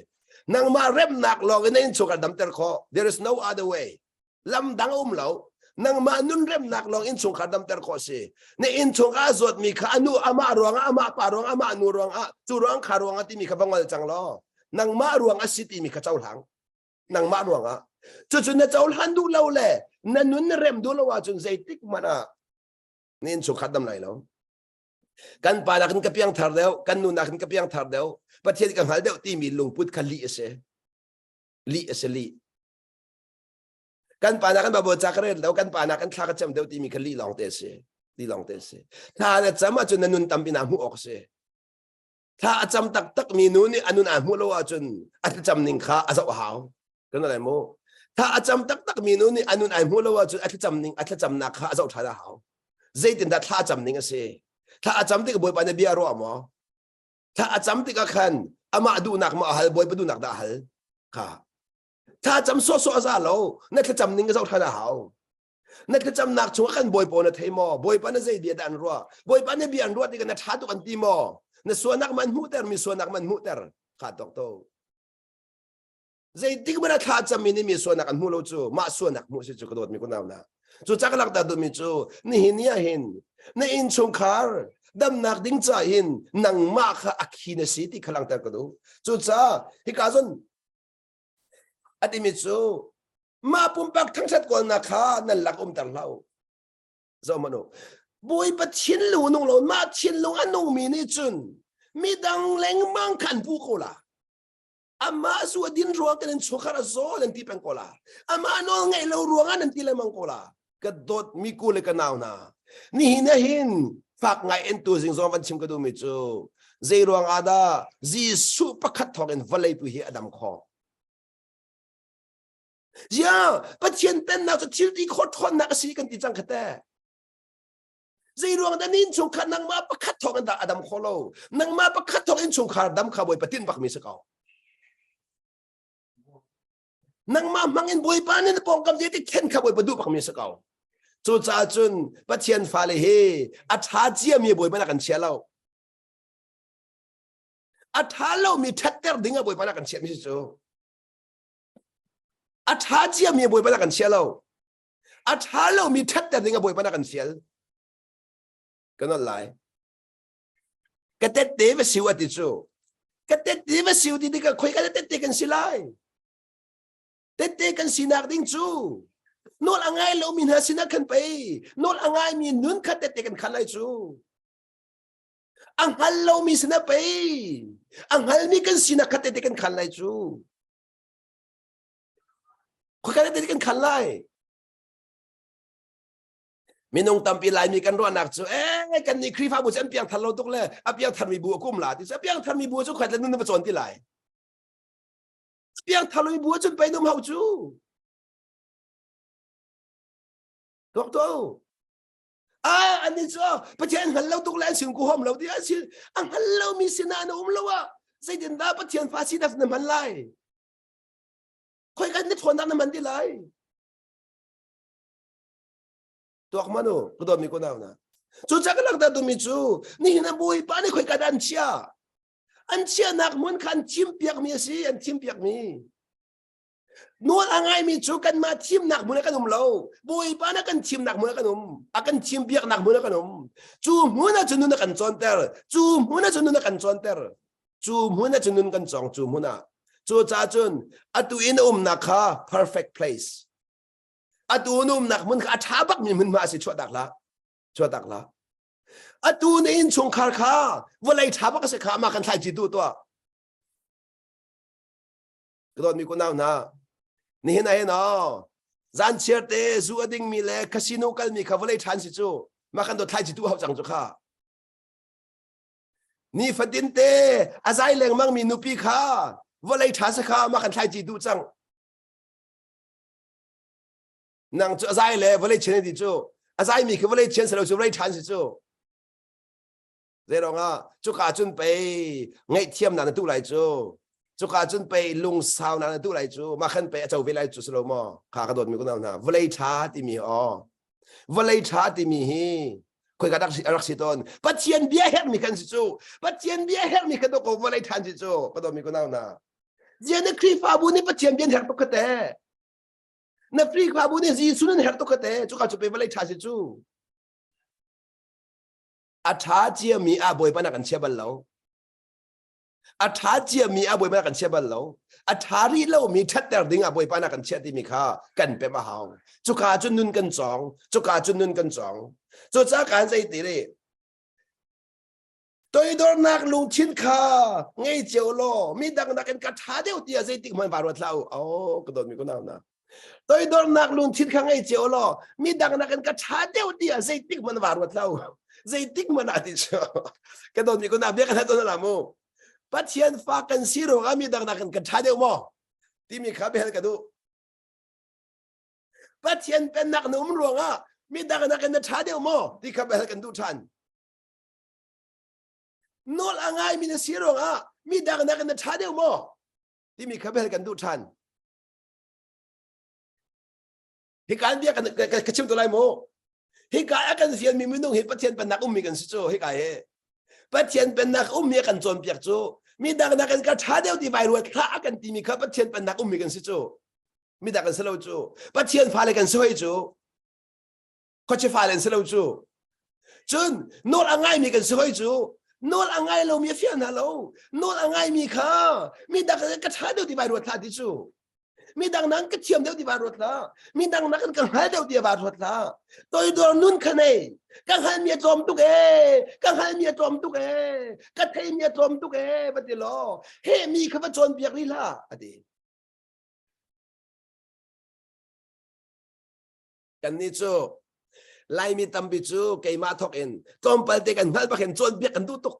Nangmah remnak lawng in na innchungkhar damter khawh. There is no other way. Lam dang a um lo. Nangmah nun remnak lawng innchungkhar damter khawh si. Na innchungkhar a zawtmi kha anu amah ruangah amah pa ruangah amah nu ruangah cu ruang kha ruangah timi kha va ngol cang law nangmah ruang a si timi kha cohlang. Nangmah ruangah. Cucu na cohlan duh lo le na nun na rem duh lo ahcun zeitik hmanh ah na innchungkhar dam lai lo. Kan pa nakin ka piangthar deuh, kan nu nakin ka piangthar deuh, Pathian ka hngal deuh timi lungput kha lih a si. Lih a si lih. Kan pa nak kan Bible ca ka rel lo, kan pa nak kan thla ka cam deuh timi kha lih lawng te a si. Lih lawng te a si. Thla na cam ahcun na nun tampi naa hmuh awk a si. Thla a cam taktak mi nu nih a nun aa hmuh lo ahcun a thlacam ning kha a zoh a hau. Kan lai mu. Thla a cam taktak mi nu nih a nun ai hmuh lo ahcun a thlacam ning a thlacamnak kha a zoh ṭhan a hau. Zeitindah thla a cam ning a si? Thla a cam tik Bawipa nih bia a ruah maw? Thla a cam tikah khan amah duhnak maw a hal, Bawipa duhnak dah a hal? Kha. Thla cam sawhsawh a za lo. Na thlacam ning ka zoh ṭhan a hau. Na thlacamnak chungah kan Bawipa na thei maw? Bawipa na zei bia dah an ruah? Bawipa na bia an ruah tikah na ṭha tuk an ti maw? Na sualnak man hmuhter, mi sualnak man hmuhter. Kha tok to. Zeitik hmanh ah thla cammi nih mi sualnak an hmuh lo cu mah sualnak hmuh si cu ka dawtmi kunau na. Cu ca ka langhter duhmi cu nihin ni ah hin na innchungkhar damnak ding ca hin nangmah kha a khi na si ti kha langhter ka duh. Cucaah hika zon a timi cu mah pumpak thangṭhat kawlnak kha nan lak umter hlah u. Zoh hmanh u. Bawipa thinlung a nung lo mah thinlung a nungmi nih cun midang lengmang kha an puh ko la. Amah zu a din ruang kan in chungkhar a zaw nan ti peng ko la. Amah nawl ngaih lo ruangah nan ti lengmang ko la. Ka dawt mi ku le ka nau hna. Nihin ah hin fak ngai in tu zing zong van chim ka duhmi cu zei ruang ah dah Jesuh pakhat thawng in vawlei tu hi a dam khawh. Zia Pathian pennak cu thil ti khawh ṭhawnnak a si kan ti cang kha teh. Zei ruang dah nin chungkhar nangmah pakhat thawng in dah a dam kho lo. Nangmah pakhat thawng in chungkhar dam kha Bawipa tinh bakmi si ko. Nangmah hmang in Bawipa nih na pawngkam te khen kha Bawipa duh bakmi si ko. Cucaah cun Pathian fale hi a ṭha ciami Bawipa na kan chia lo. A ṭha lomi ṭhatter ding ah Bawipa na kan chiahmi si cu. A ṭha ciami Bawipa na kan chia lo. A ṭha lomi ṭhatter ding ah Bawipa na kan fial. Ka nolh lai. Ka tette va siu a ti cu. Ka tette va siu ti tikah khoi ka tette kan si lai. Tette kan sinak ding cu nawl a ngai lomi hna sinah khan pei nawl a ngaimi nun kha tette kan khan lai cu. A hngal lomi sinah pei a hngalmi kan sinak kha tette kan khan lai cu. Khoi ka tette kan khan lai. Minung tampi Laimi kan ruahnak cu eh kan nih Khrihfabu cu an piangthar lo tuk le a piangtharmi bu a kum la ti cu a piangtharmi bu cu khuat le nun na va cawn ti lai. A piangthar lomi bu cun pei num hau cu. Tuak to. Ah an ni cu Pathian hngal lo tuk le an sin ku hom lo ti an sin a hngal lomi sinah na um lo ah zeitin dah Pathian fa sinak na hman lai? Khoi kan na ṭhawnnak na hman ti lai? Tuak man u, ka dawtmi ko nau na. Cu ca ka langhter duhmi cu nihin ah Bawipa nih khoika dah an chia? An chiahnak hmun kha an thimpiakmi a si, an thimpiakmi. Nawl a ngaimi cu kanmah thimnak hmun ah kan um lo. Bawipa nih kan thimnak hmun ah kan um. A kan thimpiaknak hmun ah kan um. Cu hmun ah cun nun a kan cawnter. Cu hmun ah cun nun a kan cawnter. Cu hmun ah cun nun kan cawng cu hmun ah. Cucaah cun atu in a umnak kha perfect place. Atu na umnak hmun kha a ṭha bakmi hmunhma a si chuahtak hlah. Chuahtak hlah. Atu na innchungkhar kha vawlei ṭha bak a si kha amah kan thlaici tu tuah. Ka dawtmi kunau hna, nihin ah hin aw, zan chiar te zu a dingmi le casino kalmi kha vawlei ṭhan si cu. Mah kan dawt thlaici tu hau cang cu kha. Nifatin te a zai lengmangmi nupi kha vawlei ṭha si kha mah kan thlaici duh cang. Nang cu a zai le vawlei chian ti cu a zaimi khi vawlei chian si lo cu vawlei ṭhan si cu. Zeiruangah cuka cun pei ngaihthiamnak na tuh lai cu. Cuka cun pei lungsaunak na tuh lai cu. Mah khan pei a co ve lai cu si lo maw? Kha ka dawtmi kunau hna. Vawlei ṭha timi aw. Vawlei ṭha timi hi khoika rak si rak si tawn. Pathian bia herhmi kan si cu. Pathian bia herhmi kha dawk ko vawlei ṭhan si cu. Ka dawtmi kunau hna. Zian na Khrihfabu nih Pathian bia an herh tuk kha teh. Na Khrihfabu nih Jesuh nan herh tuk ka te. Cuka cu pe vawlei ṭha si cu. A ṭha ciami ah Bawipa na kan chia bal lo. A ṭha ciami ah Bawipa na kan chia bal lo. A ṭha rih lomi ṭhatter ding ah Bawipa na kan chiah timi kha kan pem a hau. Cuka cun nun kan cawng. Cuka cun nun kan cawng. Cucaah kan zei ti ri Toidornak lungthin kha ngei cio law midang nakin ka ṭha deuh tiah zeitik hmanh vaa ruat hlah u. Oh, ka dawtmi ka nau na. Toidornak lungthin kha ngei cio law midang nakin ka ṭha deuh tiah zeitik hmanh vaa ruat hlah u. Zeitik hmanh ah ti cu. Ka dawtmi ka nau bia kan hal la mu. Pathian fa kan si ruangah midang nakin kan ṭha deuh maw? Timi kha bia hal ka duh. Pathian pennak na um ruangah midang nakin na ṭha deuh maw? Ti kha bia hal kan duh ṭhan. Nawl a ngaimi na si ruangah midang nakin na ṭha deuh maw timi kha bel kan duh ṭhan. Hika an bia ka chim to lai mu. Hika a kan fialmi minung hi Pathian pennak ummi kan si cu hika hi. Pathian pennak ummi a kan cawnpiak cu midang nakin ka ṭha deuh ti vai ruat hlah a kan timi kha Pathian pennak ummi kan si cu. Midang kan si lo cu. Pathian fale kan si hoi cu. Khuachi fale an si lo cu. Cun nawl a ngaimi kan si hoi cu. Nawl a ngai lomi a fial hna lo. Nawl a ngaimi kha midang ka ṭha deuh ti vai ruat hlah ti cu. Midang nang ka thiam deuh ti vai ruat hlah. Midang nakin ka hngal deuh ti vai ruat hlah. Toidor nun kha nei. Ka hngalmi a tlawm tuk ee. Ka hngalmi a tlawm tuk ee. Ka theimi a tlawm tuk ee va ti law. He mi kha va cawnpiak rih hlah a ti. Kannih cu Laimi tampi cu keimah thawk in tlawmpal te kan hngalh bak in cawnpiak kan duh tuk.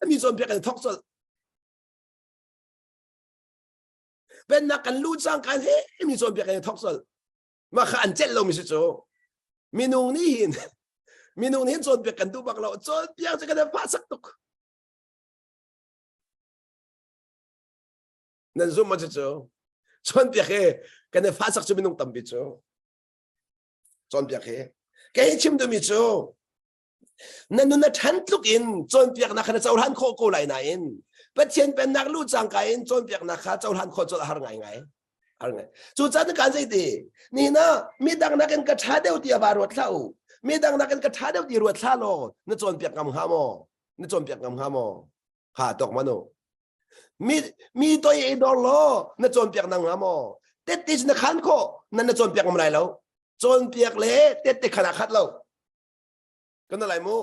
Mi cawnpiak kan thawk colh. Pennak kan lu cang kan he mi cawnpiak kan thawk colh. Mah kha an celh lomi si cu. Minung nih hin minung nih hin cawnpiak kan duh bak lo. Cawnpiak cu kan fa sak tuk. Nan zum ma cu cawnpiak hi kan i fahsak cu minung tampi cu cawnpiak hi kei chim duhmi cu na nun a ṭhan tluk in cawnpiaknak kha na cohlan khawh ko lai nain Pathian pennak lu cangka in cawnpiaknak kha cohlan khawh colh a har ngaingai. Har ngai. Cucaah kan zei ti nihin ah midang nakin ka ṭha deuh ti va ruat hlah u. Midang nakin ka ṭha deuh ti ruat hlah law na cawnpiak ngam hnga maw? Na cawnpiak ngam hnga maw? Ha tok manu. Mi mi toi ei dor law na cawnpiak nang hnga maw? Tette na khan khawh nan na cawnpiak ngam lai lo. Cawnpiak le tette khan ah khat lo. Kan lai mu.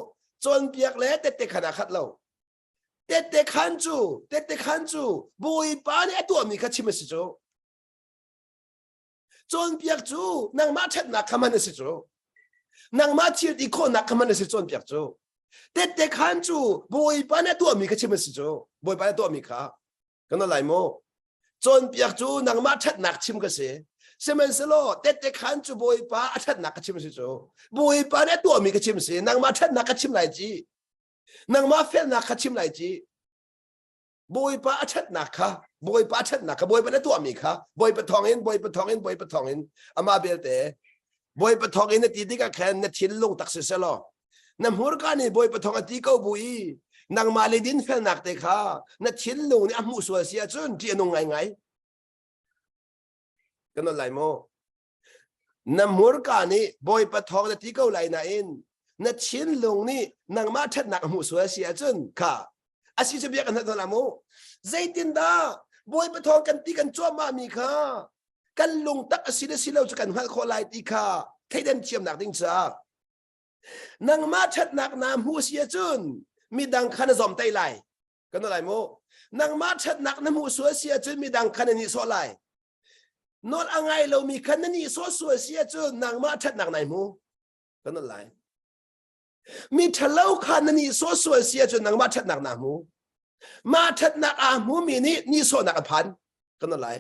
Cawnpiak le tette khan ah khat lo. Tette khan cu tette khan cu Bawipa nih a tuahmi kha chim a si cu. Cawnpiak cu nangmah ṭhatnak kha man a si cu. Nangmah thil ti khawhnak kha man a si cawnpiak cu. Tette khan cu Bawipa nih a tuahmi kha chim a si cu. Bawipa nih a tuahmi kha. Kan lai mu. Cawnpiak cu nangmah ṭhatnak chim ka si. Sihmanhsehlaw tette khan cu Bawipa a ṭhatnak ka chim a si cu. Bawipa nih a tuahmi ka chim a si. Nangmah ṭhatnak ka chim lai ci. Nangmah felnak kha chim lai ci. Bawipa a ṭhatnak kha Bawipa a ṭhatnak kha Bawipa na tuahmi kha Bawipa thawngin Bawipa thawngin Bawipa thawngin amah belte Bawipa thawngin na ti tikah khan na thinlung tak si selaw na hmurka nih Bawipa thawng a ti ko bu i nangmah le dinfelnak te kha na thinlung nih a hmuh sual si ahcun ṭih a nung ngaingai kan on lai maw Na hmurka nih Bawipa thawng na ti ko lai nain na thinlung nih nangmah ṭhatnak a hmuh sual si ahcun kha a si cu bia kan hal la mu zeitindah Bawipa thawng kan ti kan cuahmah mi kha kan lungtak a si le si lo cu kan hngalh khawh lai ti kha theidan thiamnak ding caah nangmah ṭhatnak naa hmuh si ahcun midang kha na zawmtaih lai kan lai mu nangmah ṭhatnak na hmuh sual si ahcun midang kha na nihsawh lai Nawl a ngai lomi kha na nih sawhsual si ahcun nangmah ṭhatnak nai hmu. Kan nawl lai. Mi ṭhalo kha na nih sawhsual si ahcun nangmah ṭhatnak naa hmu. Mah ṭhatnak aa hmumi nih nihsawhnak a phan. Kan nawl lai.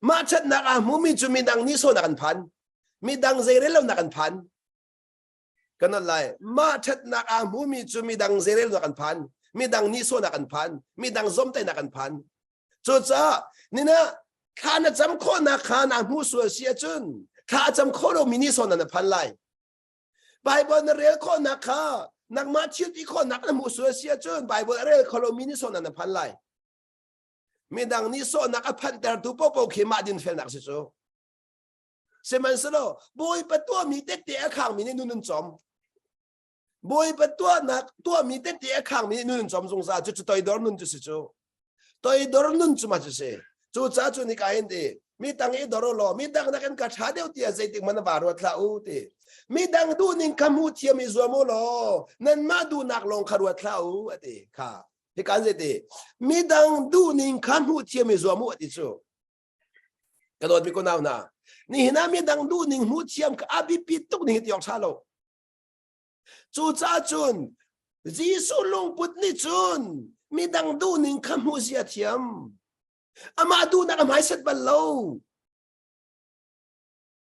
Mah ṭhatnak aa hmumi cu midang nihsawhnak an phan. Midang zeirellonak an phan. Kan nawl lai. Mah ṭhatnak aa hmumi cu midang zeirelnak an phan. Midang nihsawhnak an phan. Midang zomtaihnak an phan. Cucaah nina thla na cam khawhnak kha naa hmuh sual si ahcun thla a cam khawh lomi nihsawhnak na phan lai. Bible na rel khawhnak kha nangmah thil ti khawhnak na hmuh sual si ahcun Bible a rel kho lomi nihsawhnak na phan lai. Midang nihsawhnak a phanhtertu paohpaoh khi mah dinfelnak si cu. Sihmanhsehlaw Bawipa tuahmi tette a khangmi nih nun an cawm. Bawipa tuahnak tuahmi tette a khangmi nih nun an cawm zungzal. Cucu toidor nun cu si cu. Toidor nun cu ma cu si. Cucaah cu nika hin ti mi tang i dor law mi dang nakin ka ṭha deuh tiah zeitik hmanh va ruat hlah u ti. Mi dang duhning kha hmu thiam i zuam u law nanmah duhnak lawng kha ruat hlah u a ti kha. Hika an ti midang duhning kha hmuh thiam i zuam u a ti cu. Ka dawtmi ko nau hna, nihin ah midang duhning hmuh thiam kha a biapi tuk ning ti awk ṭha lo. Cucaah cun Jesuh lungput nih cun midang duhning kha hmuh zia thiam. Amah duhnak a hmaiset bal lo.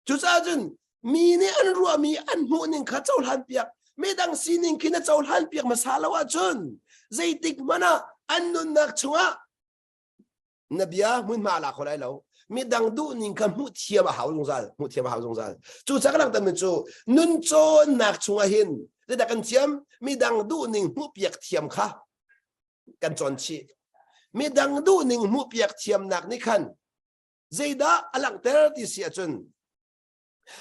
Cucaah cun mi nih an ruahmi an hmuhning kha cohlan piak midang sining khi na cohlan piak hmasa lo ahcun zeitik hmanh ah an nunnak chungah na bia hmunhma a la kho lai lo. Midang duhning kha hmuh thiam a hau zungzal, hmuh thiam a hau zungzal. Cucaah ka langhter mi cu nun cawnnak chungah hin zeidah kan thiam? Midang duhning hmuh piak thiam kha kan cawn chih. Midang duhning hmuh piak thiamnak nih khan Zeidah a langhter ti si ahcun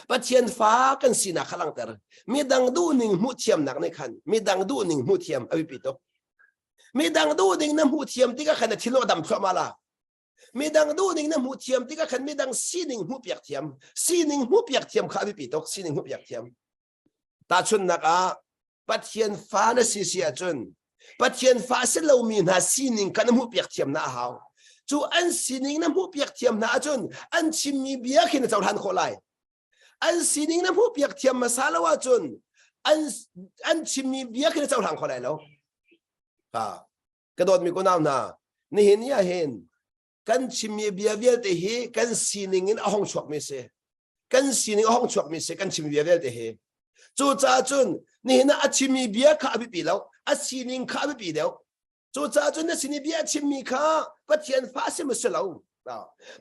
Pathian fa kan sinak kha langhter. Midang duhning hmuh thiamnak nih khan midang duhning hmuh thiam a biapi tuk. Midang duhning na hmuh thiam tikah khan na thinlung a dam thluahmah la. Midang duhning na hmuh thiam tikah khan midang sining hmuh piak thiam. Sining hmuh piak thiam kha a biapi tuk. Sining hmuh piak thiam. Tahchunhnak ah Pathian fa na si si ahcun Pathian fa si lomi hna sining kha na hmuhpiak thiam hna a hau. Cu an sining na hmuhpiak thiam hna ahcun an chimmi bia khi na cohlan khawh lai. An sining na hmuhpiak thiam hmasa lo ahcun an, an chimmi bia khi na cohlang kho lai lo. Ha. Ka dawtmi kunau hna, nihin ni ah hin kan chimmi bia vialte hi kan sining in a hong chuakmi si kan sining a hong chuakmi si kan chimmi bia vialte hi cucaah cun nihin ah a chimmi bia kha a biapi lo a sining kha a biapi deuh cucaah cun na sin i bia a chimmi kha Pathian fa a si maw si lo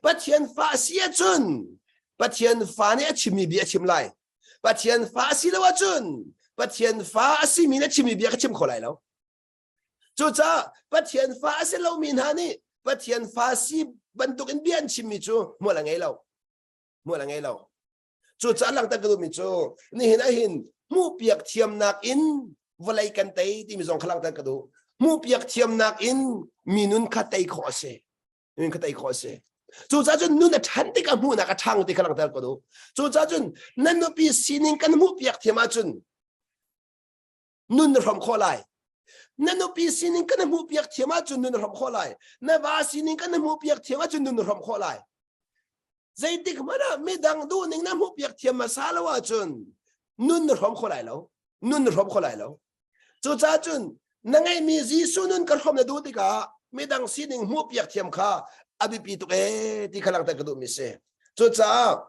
Pathian fa a si ahcun Pathian fa nih a chimmi bia a chim lai Pathian fa a si lo ahcun Pathian fa a simi nih a chimmi bia ka chim kho lai lo Cucaah Pathian fa a si lomi hna nih Pathian fa si bantukin bia an chimmi cu hmual a ngei lo. Hmual a ngei lo. Cucaah langhter ka duhmi cu nihin ahhin hmuhpiak thiamnak in vawlei kan tei timi zong kha langhter ka duh. Hmuhpiak thiamnak in mi nun kha tei khawh a si. Nun kha tei khawh a si. Cucaah cun nun a ṭhan tikah hmuhnak a ṭhang ti kha langhter ka duh. Cucaah cun na nupi sining kan hmuhpiak thiam ahcun nun na hrawm khawh lai na nupi sining kan hmuh piak thiam ahcun nun na hrawm khawh lai na va sining kan hmuh piak thiam ahcun nun na hrawm khawh lai zeitik hmanh ah midang duhning na hmuh piak thiam hmasa lo ahcun nun na hrawm kho lai lo nun na hrawm kho lai lo cucaah cun na ngeihmi Jesuh nun ka hrawm na duh tikah midang sining hmuh piak thiam kha a biapi tuk ee ti kha langhter ka duhmi si cucaah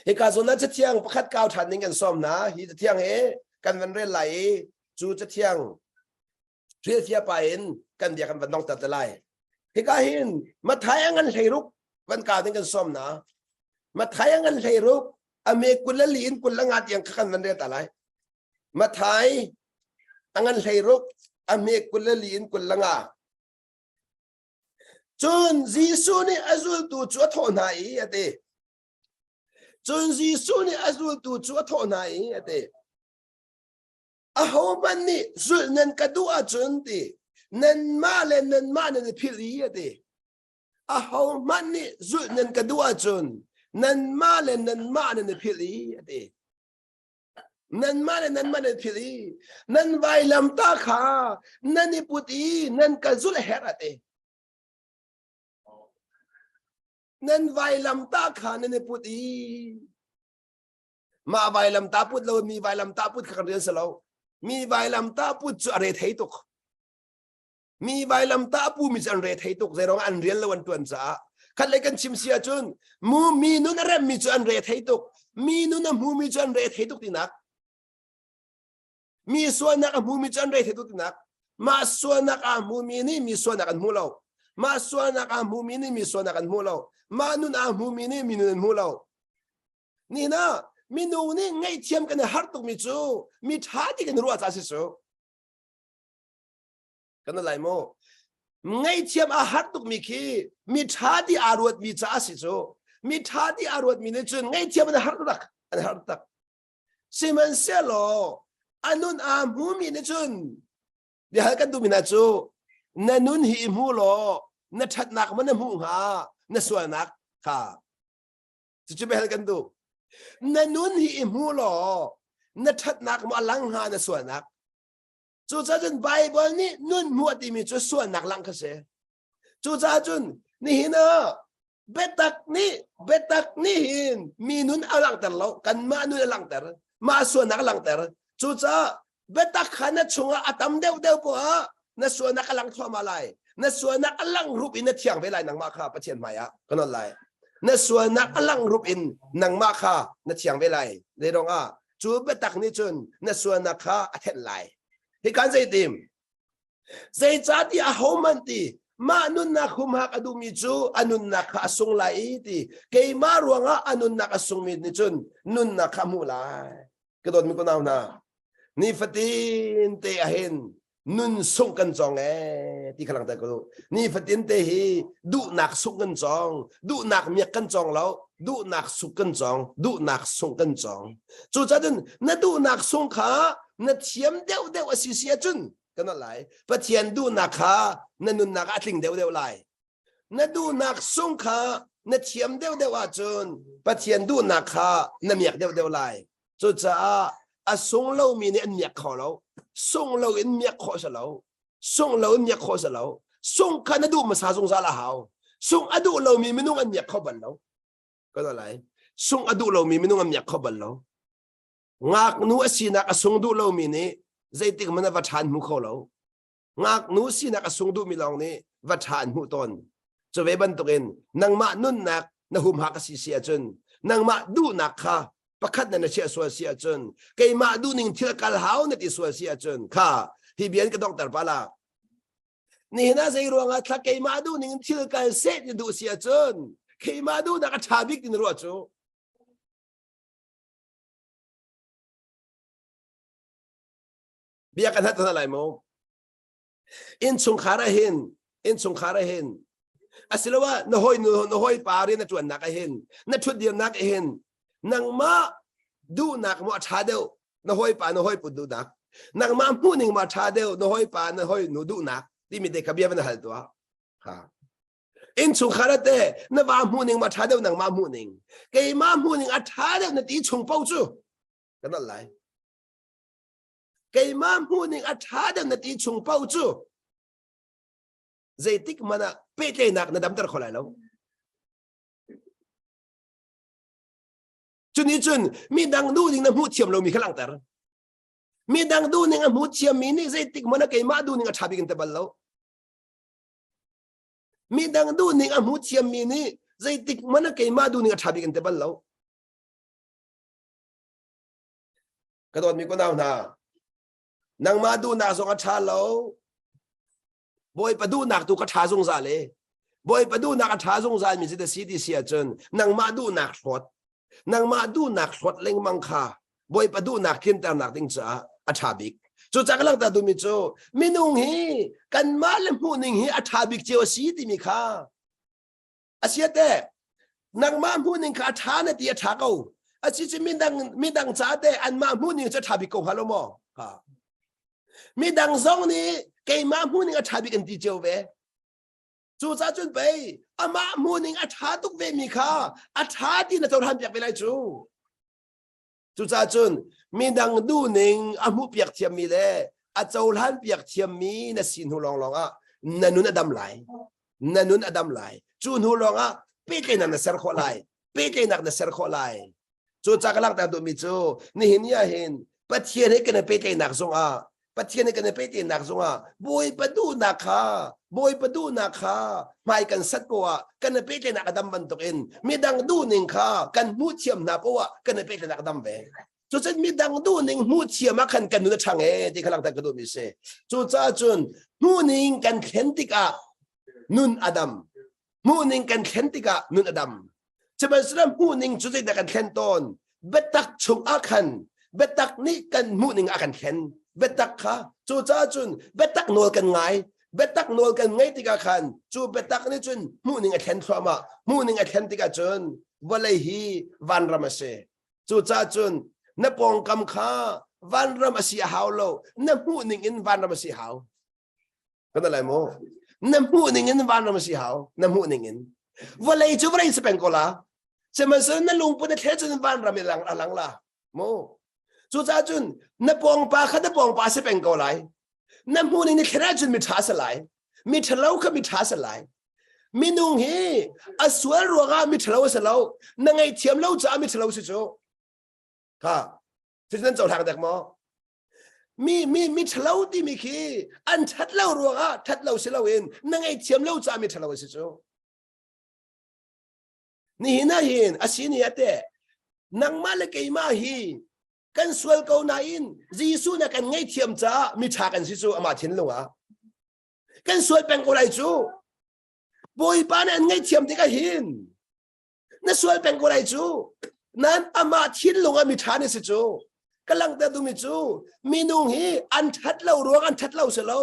Hika zawn ah cathiang pakhat kau ṭhan ding kan sawm hna. Hi cathiang hi kan van rel lai i cu cathiang hrilhfiah pa in kan bia kan van dongter te lai. Hika hin Matthai a ngan hleiruk van kau ding kan sawm hna. Matthai a ngan hleiruk a me 24 in 25 tiang kha kan van rel ta lai. Matthai a ngan hleiruk a me 24 in 25. Cun Jesuh nih a zultu cu a thawh hna i a ti. Cun Jesuh nih a zultu cu a thawh hna i a ti. Ahohmanh nih zulh nan ka duh ahcun ti nanmah le nanmah nan i philh i a ti. Ahohmanh nih zulh nan ka duh ahcun nanmah le nanmah nan i philh i a ti. Nanmah le nanmah nan philh i nan vailamtah kha nan i put i nan ka zulh a herh a ti. Nan vailamtah kha nan i put i mah vailamtah put lo mi vailamtah put kha kan rian si lo. Mi vailamtah put cu a re thei tuk. Mi vailamtah a pumi cu an re thei tuk zeiruang an rian lo an tuan caah khat lei kan chim si ahcun mu mi nun a remmi cu an re thei tuk mi nun a hmumi cu an re thei tuk tinak mi sualnak a hmumi cu an re thei tuk tinak mah sualnak a hmumi nih mi sualnak an hmu lo mah sualnak a hmumi nih mi sualnak an hmu lo mah nun a hmumi nih mi nun an hmu lo ni na minung nih ngaihthiam kan i har tukmi cu mi ṭha ti kan ruah caah si su Kan lai maw? Ngaihthiam a har tukmi khi mi ṭha ti aa ruatmi caah si cu. Mi ṭha ti aa ruatmi nih cun ngaihthiam an har tak, an har tak. Sihmanhsehlaw a nun aa hmumi nih cun biahal kan duhmi hna cu na nun hi i hmu law na ṭhatnak maw na hmuh hnga na sualnak kha cucu biahal kan duh. Na nun hi i hmu law na ṭhatnak maw a lang hnga na sualnak. Cucaah cun Baibal nih nun hmuh a timi cu sualnak langh kha si. Cucaah cun nihin ah biatak nih biatak nih hin mi nun a langhter lo kanmah nun a langhter mah sualnak a langhter cucaah biatak kha na chungah a tam deuh deuh poah na sualnak a lang thluahmah lai na sualnak a lang rup in na thiang ve lai nangmah kha Pathian hmai ah ka nawl lai na sualnak a lang rup in nangmah kha na thiang ve lai zeidong ah cu biatak nih cun na sualnak kha a thenh lai hi kan zei tim Zeicahtiah ahohmanh ti mah nunnak humhak a duhmi cu a nunnak kha a sung lai i ti keimah ruangah a nunnak a sungmi nih cun nunnak kha a hmuh lai. Ka dawtmi ka nau hna, nifatin te ahhin nun sungh kan cawng ee ti kha langhter ka duh. Nifatin te hi duhnak sungh kan cawng, duhnak miak kan cawng lo, duhnak sungh kan cawng, duhnak sungh kan cawng. Cucaah cun na duhnak sung kha na thiam deuhdeuh a si si ahcun kan lai. Pathian duhnak kha na nunnak ah a tling deuhdeuh lai. Na duhnak sung kha na thiam deuhdeuh ahcun Pathian duhnak kha na miak deuhdeuh lai. Cucaah a sung lomi nih an miak kho lo. Sung lo in miak khawh si lo. Sung lo in miak khawh si lo. Sung kha na duh hmasa zungzal a hau. Sung a duh lomi minung an miak kho bal lo. Kan lai. Sung a duh lomi minung an miak kho bal lo. Ngaknu a sinak a sung duh lomi nih zeitik hmanh ah va ṭha an hmu kho lo. Ngaknu sinak a sung duhmi lawng nih va ṭha an hmuh tawn. Cu ve bantukin nangmah nunnak na humhak a si si ahcun nangmah duhnak kha pakhat na na chiah sual si ahcun keimah duhning thil kal hau na ti sual si ahcun kha hi bian ka donghter pa la. Nihin ah zei ruangah thla keimah duhning thil kal seh ti duh si ahcun keimah duhnak a ṭha bik ti na ruah cu. Bia kan hat hna lai maw? Innchungkhar ah hin, innchungkhar ah hin, asiloah na hawi nu na hawi pa rian na ṭuannak ah hin, na ṭhutdirnak ah hin, nangmah duhnak maw a ṭha deuh, na hawipa na hawipu duhnak, nangmah hmuhning maw a ṭha deuh, na hawipa na hawinu duhnak timi te kha bia van hal tuah. Ha. Innchungkhar ah teh na va hmuhning ma ṭha deuh nangmah hmuhning keimah hmuhning a ṭha deuh na ti chung paoh cu kan al lai keimah hmuhning a ṭha deuh na ti chung paoh cu zeitik hmanh ah pehtlaihnak na damter kho lai lo cu nih cun midang duhning na hmuh thiam lomi kha langhter midang duhning a hmu thiammi nih zeitik hmanh ah keimah duhning a ṭha bik in te bal lo Midang duhning a hmu thiammi nih zeitik hmanh ah keimah duhning a ṭha bik an ti bal lo. Ka dawtmi kunau hna, nangmah duhnak zong a ṭha lo. Bawipa duhnak tu ka ṭha zungzal e. Bawipa duhnak a ṭha zungzal mi cu si ti si ahcun nangmah duhnak hlawt nangmah duhnak hlawt lengmang kha Bawipa duhnak tlinternak ding caah a ṭha bik. Cucaah ka langhter duhmi cu minung hi kanmah le hmuhning hi a ṭha bik cio a si timi kha a sia teh nangmah hmuhning kha a ṭha na ti a ṭha ko a si cu midang midang caah teh anmah hmuhning cu a ṭha bik ko hnga lo maw ha midang zong nih keimah hmuhning a ṭha bik an ti cio ve Cucaah cun pei amah hmuhning a ṭha tuk vemi kha a ṭha ti na cohlan piak ve lai cu. Cucaah cun midang duhning a hmuhpiak thiammi le a cohlan piak thiammi na si hnu lawnglawng ah na nun a dam lai. Na nun a dam lai. Cu hnu lawngah pehtlaihnak na ser khawh lai. Pehtlaihnak na ser khawh lai. Cucaah ka langhter duhmi cu nihin ni ah hin Pathian he kan i pehtlaihnak zongah Pathian he kan i pehtlaihnak zongah Bawipa duhnak kha Bawipa duhnak kha hmai kan sat poah kan i pehtlaihnak a dam bantukin midang duhning kha kan hmuh thiam hna poah kan i pehtlaihnak a dam ve. Cucun midang duhning hmuh thiam ah khan kan nun a ṭhang ee ti kha langhter ka duhmi si. Cucaah cun hmuhning kan thlen tikah nun a dam. Hmuhning kan thlen tikah nun a dam. Sihmanhsehlaw hmuhning cu zeidah kan thlen tawn? Biatak chung ah khan biatak nih kan hmuhning a kan thlen. Biatak kha cucaah cun biatak nawl kan ngai. Biatak nawl kan ngaih tikah khan cu biatak nih cun hmuhning a thlen thluahmah. Hmuhning a thlen tikah cun vawlei hi vanram a si. Cucaah cun na pawngkam kha vanram a si a hau lo. Na hmuhning in vanram a si hau. Kan lai maw? Na hmuhning in vanram a si hau. Na hmuhning in. Vawlei cu vawlei si peng ko la. Sihmanhsehlaw na lungput a thle cun vanram i lang a lang la. Mu. Cucaah cun na pawngpa kha na pawngpa si peng ko lai. Na hmuhning ni thlen ahcun mi ṭha si lai. Mi ṭhalo kha mi ṭha si lai. Minung hi a sual ruangah mi ṭhalo a si lo. Na ngaihthiam lo caah mi ṭhalo si cu. Kha. Cucu nan cohlang dek maw? Mi mi mi ṭhalo timi khi an ṭhat lo ruangah ṭhat lo si loin na ngaihthiam lo caah mi ṭhalo a si cu. Nihin ah hin a si ni ate nangmah le keimah hi kan sual ko nain Jesuh na kan ngaihthiam caah miṭha kan si cu amah thinlung ah kan sual peng ko lai cu. Bawipa nih an ngaihthiam tikah hin na sual peng ko lai cu. Nan amah thinlung ah miṭha na si cu. Ka langhter duhmi cu minung hi an ṭhat lo ruang an ṭhat lo si lo.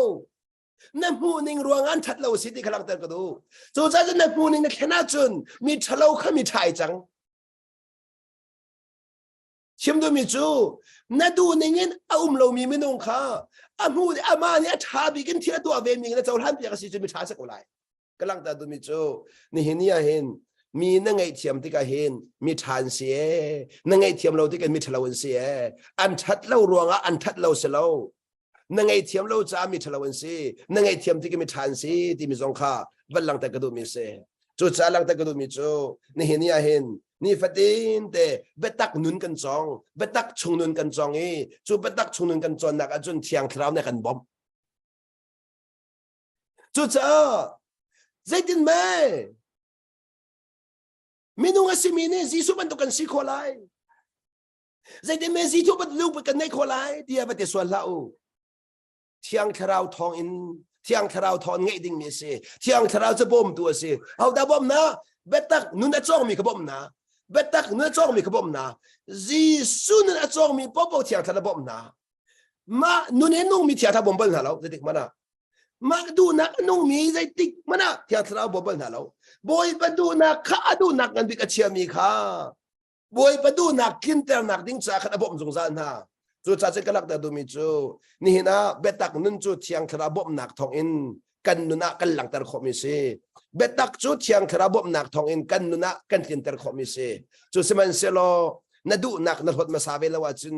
Na hmuhning ruang an ṭhat lo si ti kha langhter ka duh. Cucaah cun na hmuhning na thlen ahcun mi ṭhalo kha mi ṭha ai cang. Chim duhmi cu na duhning in a um lomi minung kha a hmu amah nih a ṭha bik in thil a tuah ve mi na cohlan piak a si cu mi ṭha si ko lai. Ka langhter duhmi cu nihin ni ah hin mi na ngaihthiam tikah hin mi ṭha an si ee na ngaihthiam lo tikah mi ṭhalo an si ee an ṭhat lo ruangah an ṭhat lo si lo na ngaihthiam lo caah mi ṭhalo an si na ngaihthiam tik mi ṭha an si timi zong kha van langhter ka duhmi si. Cucaah langhter ka duhmi cu nihin ni ah hin nifatin te biatak nun kan cawng, biatak chung nun kan cawng i cu biatak chung nun kan cawnnak ahcun Thiang Thlarau nih a kan bawmh. Cucaah zeitin mei minung a simi nih Jesuh bantuk kan si khawh lai? Zeitin men Jesuh bantuk kan neih khawh lai tiah va ti sual hlah u. Thiang Thlarau thawng in Thiang Thlarau thawng ngeih dingmi a si. Thiang Thlarau cu bawmtu a si. Hodah bawmh na? Biatak nun a cawngmi kha bawmh na. Biatak nun a cawngmi kha bawmh na. Jesuh nun a cawngmi popo Thiang Thlarau bawmh na. Mah nun he nungmi Thiang Thlarau bawm bal hna lo. Zeitik hmanh ah. Mah duhnak a nungmi zeitik hmanh ah Thiang Thlarau bawm bal hna lo. Bawipa duhnak kha a duhnak ngan bik a chiami kha Bawipa duhnak tlinternak ding caah khan a bawmh zungzal hna. Cucaah cun ka langhter duhmi cu nihin ah biatak nun cu Thiang Thlarau bawmhnak thawngin kan nun ah kan langhter khawhmi si. Biatak cu Thiang Thlarau bawmhnak thawngin kan nun ah kan tlinter khawhmi si. Cu sihmanhsehlaw na duhnak na hlawt hmasa ve lo ahcun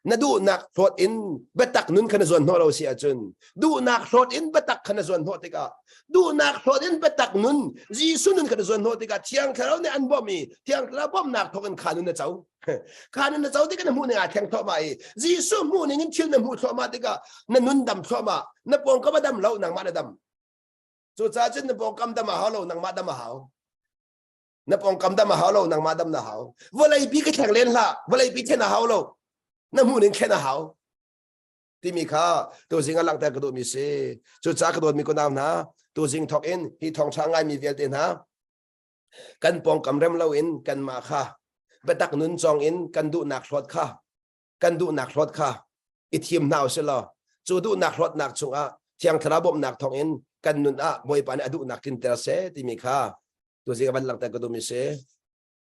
na duhnak hlawt in biatak nun kha na zuan hnawh lo si ahcun duhnak hlawt in biatak kha na zuan hnawh tikah duhnak hlawt in biatak nun Jesuh nun kha na zuan hnawh tikah Thiang Thlarau nih an bawmh i Thiang Thlarau bawmhnak thawk in kha nun na co. Kha nun na co tikah na hmuh ning aa thleng thluahmah i Jesuh hmuh ning in thil na hmuh thluahmah tikah na nun dam thluahmah. Na pawngkam a dam lo, nangmah na dam. Cucaah cun na pawngkam dam a hau lo, nangmah dam a hau. Na pawngkam dam a hau lo, nangmah dam na hau. Vawleipi ka thleng len hlah, vawleipi thlen a hau lo, na hmuh ning thlen a hau timi kha tuzing ah langhter ka duhmi si. Cucaah ka dawtmi kunau hna, tuzing thawk in hi thawngṭha ngaimi vialte hna kan pawngkam rem loin kanmah kha biatak nun cawng in kan duhnak hlawt kha kan duhnak hlawt kha i thim hna usih law cu duhnak hlawtnak chungah Thiang Thlarau bawmhnak thawngin kan nun ah Bawipa nih a duhnak tlinter seh timi kha tuzing a van langhter ka duhmi si.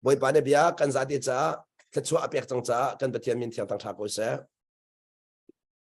Bawipa nih bia kan zati caah thluachuah a pek cang caah kan Pathian min thiang thangṭha ko seh.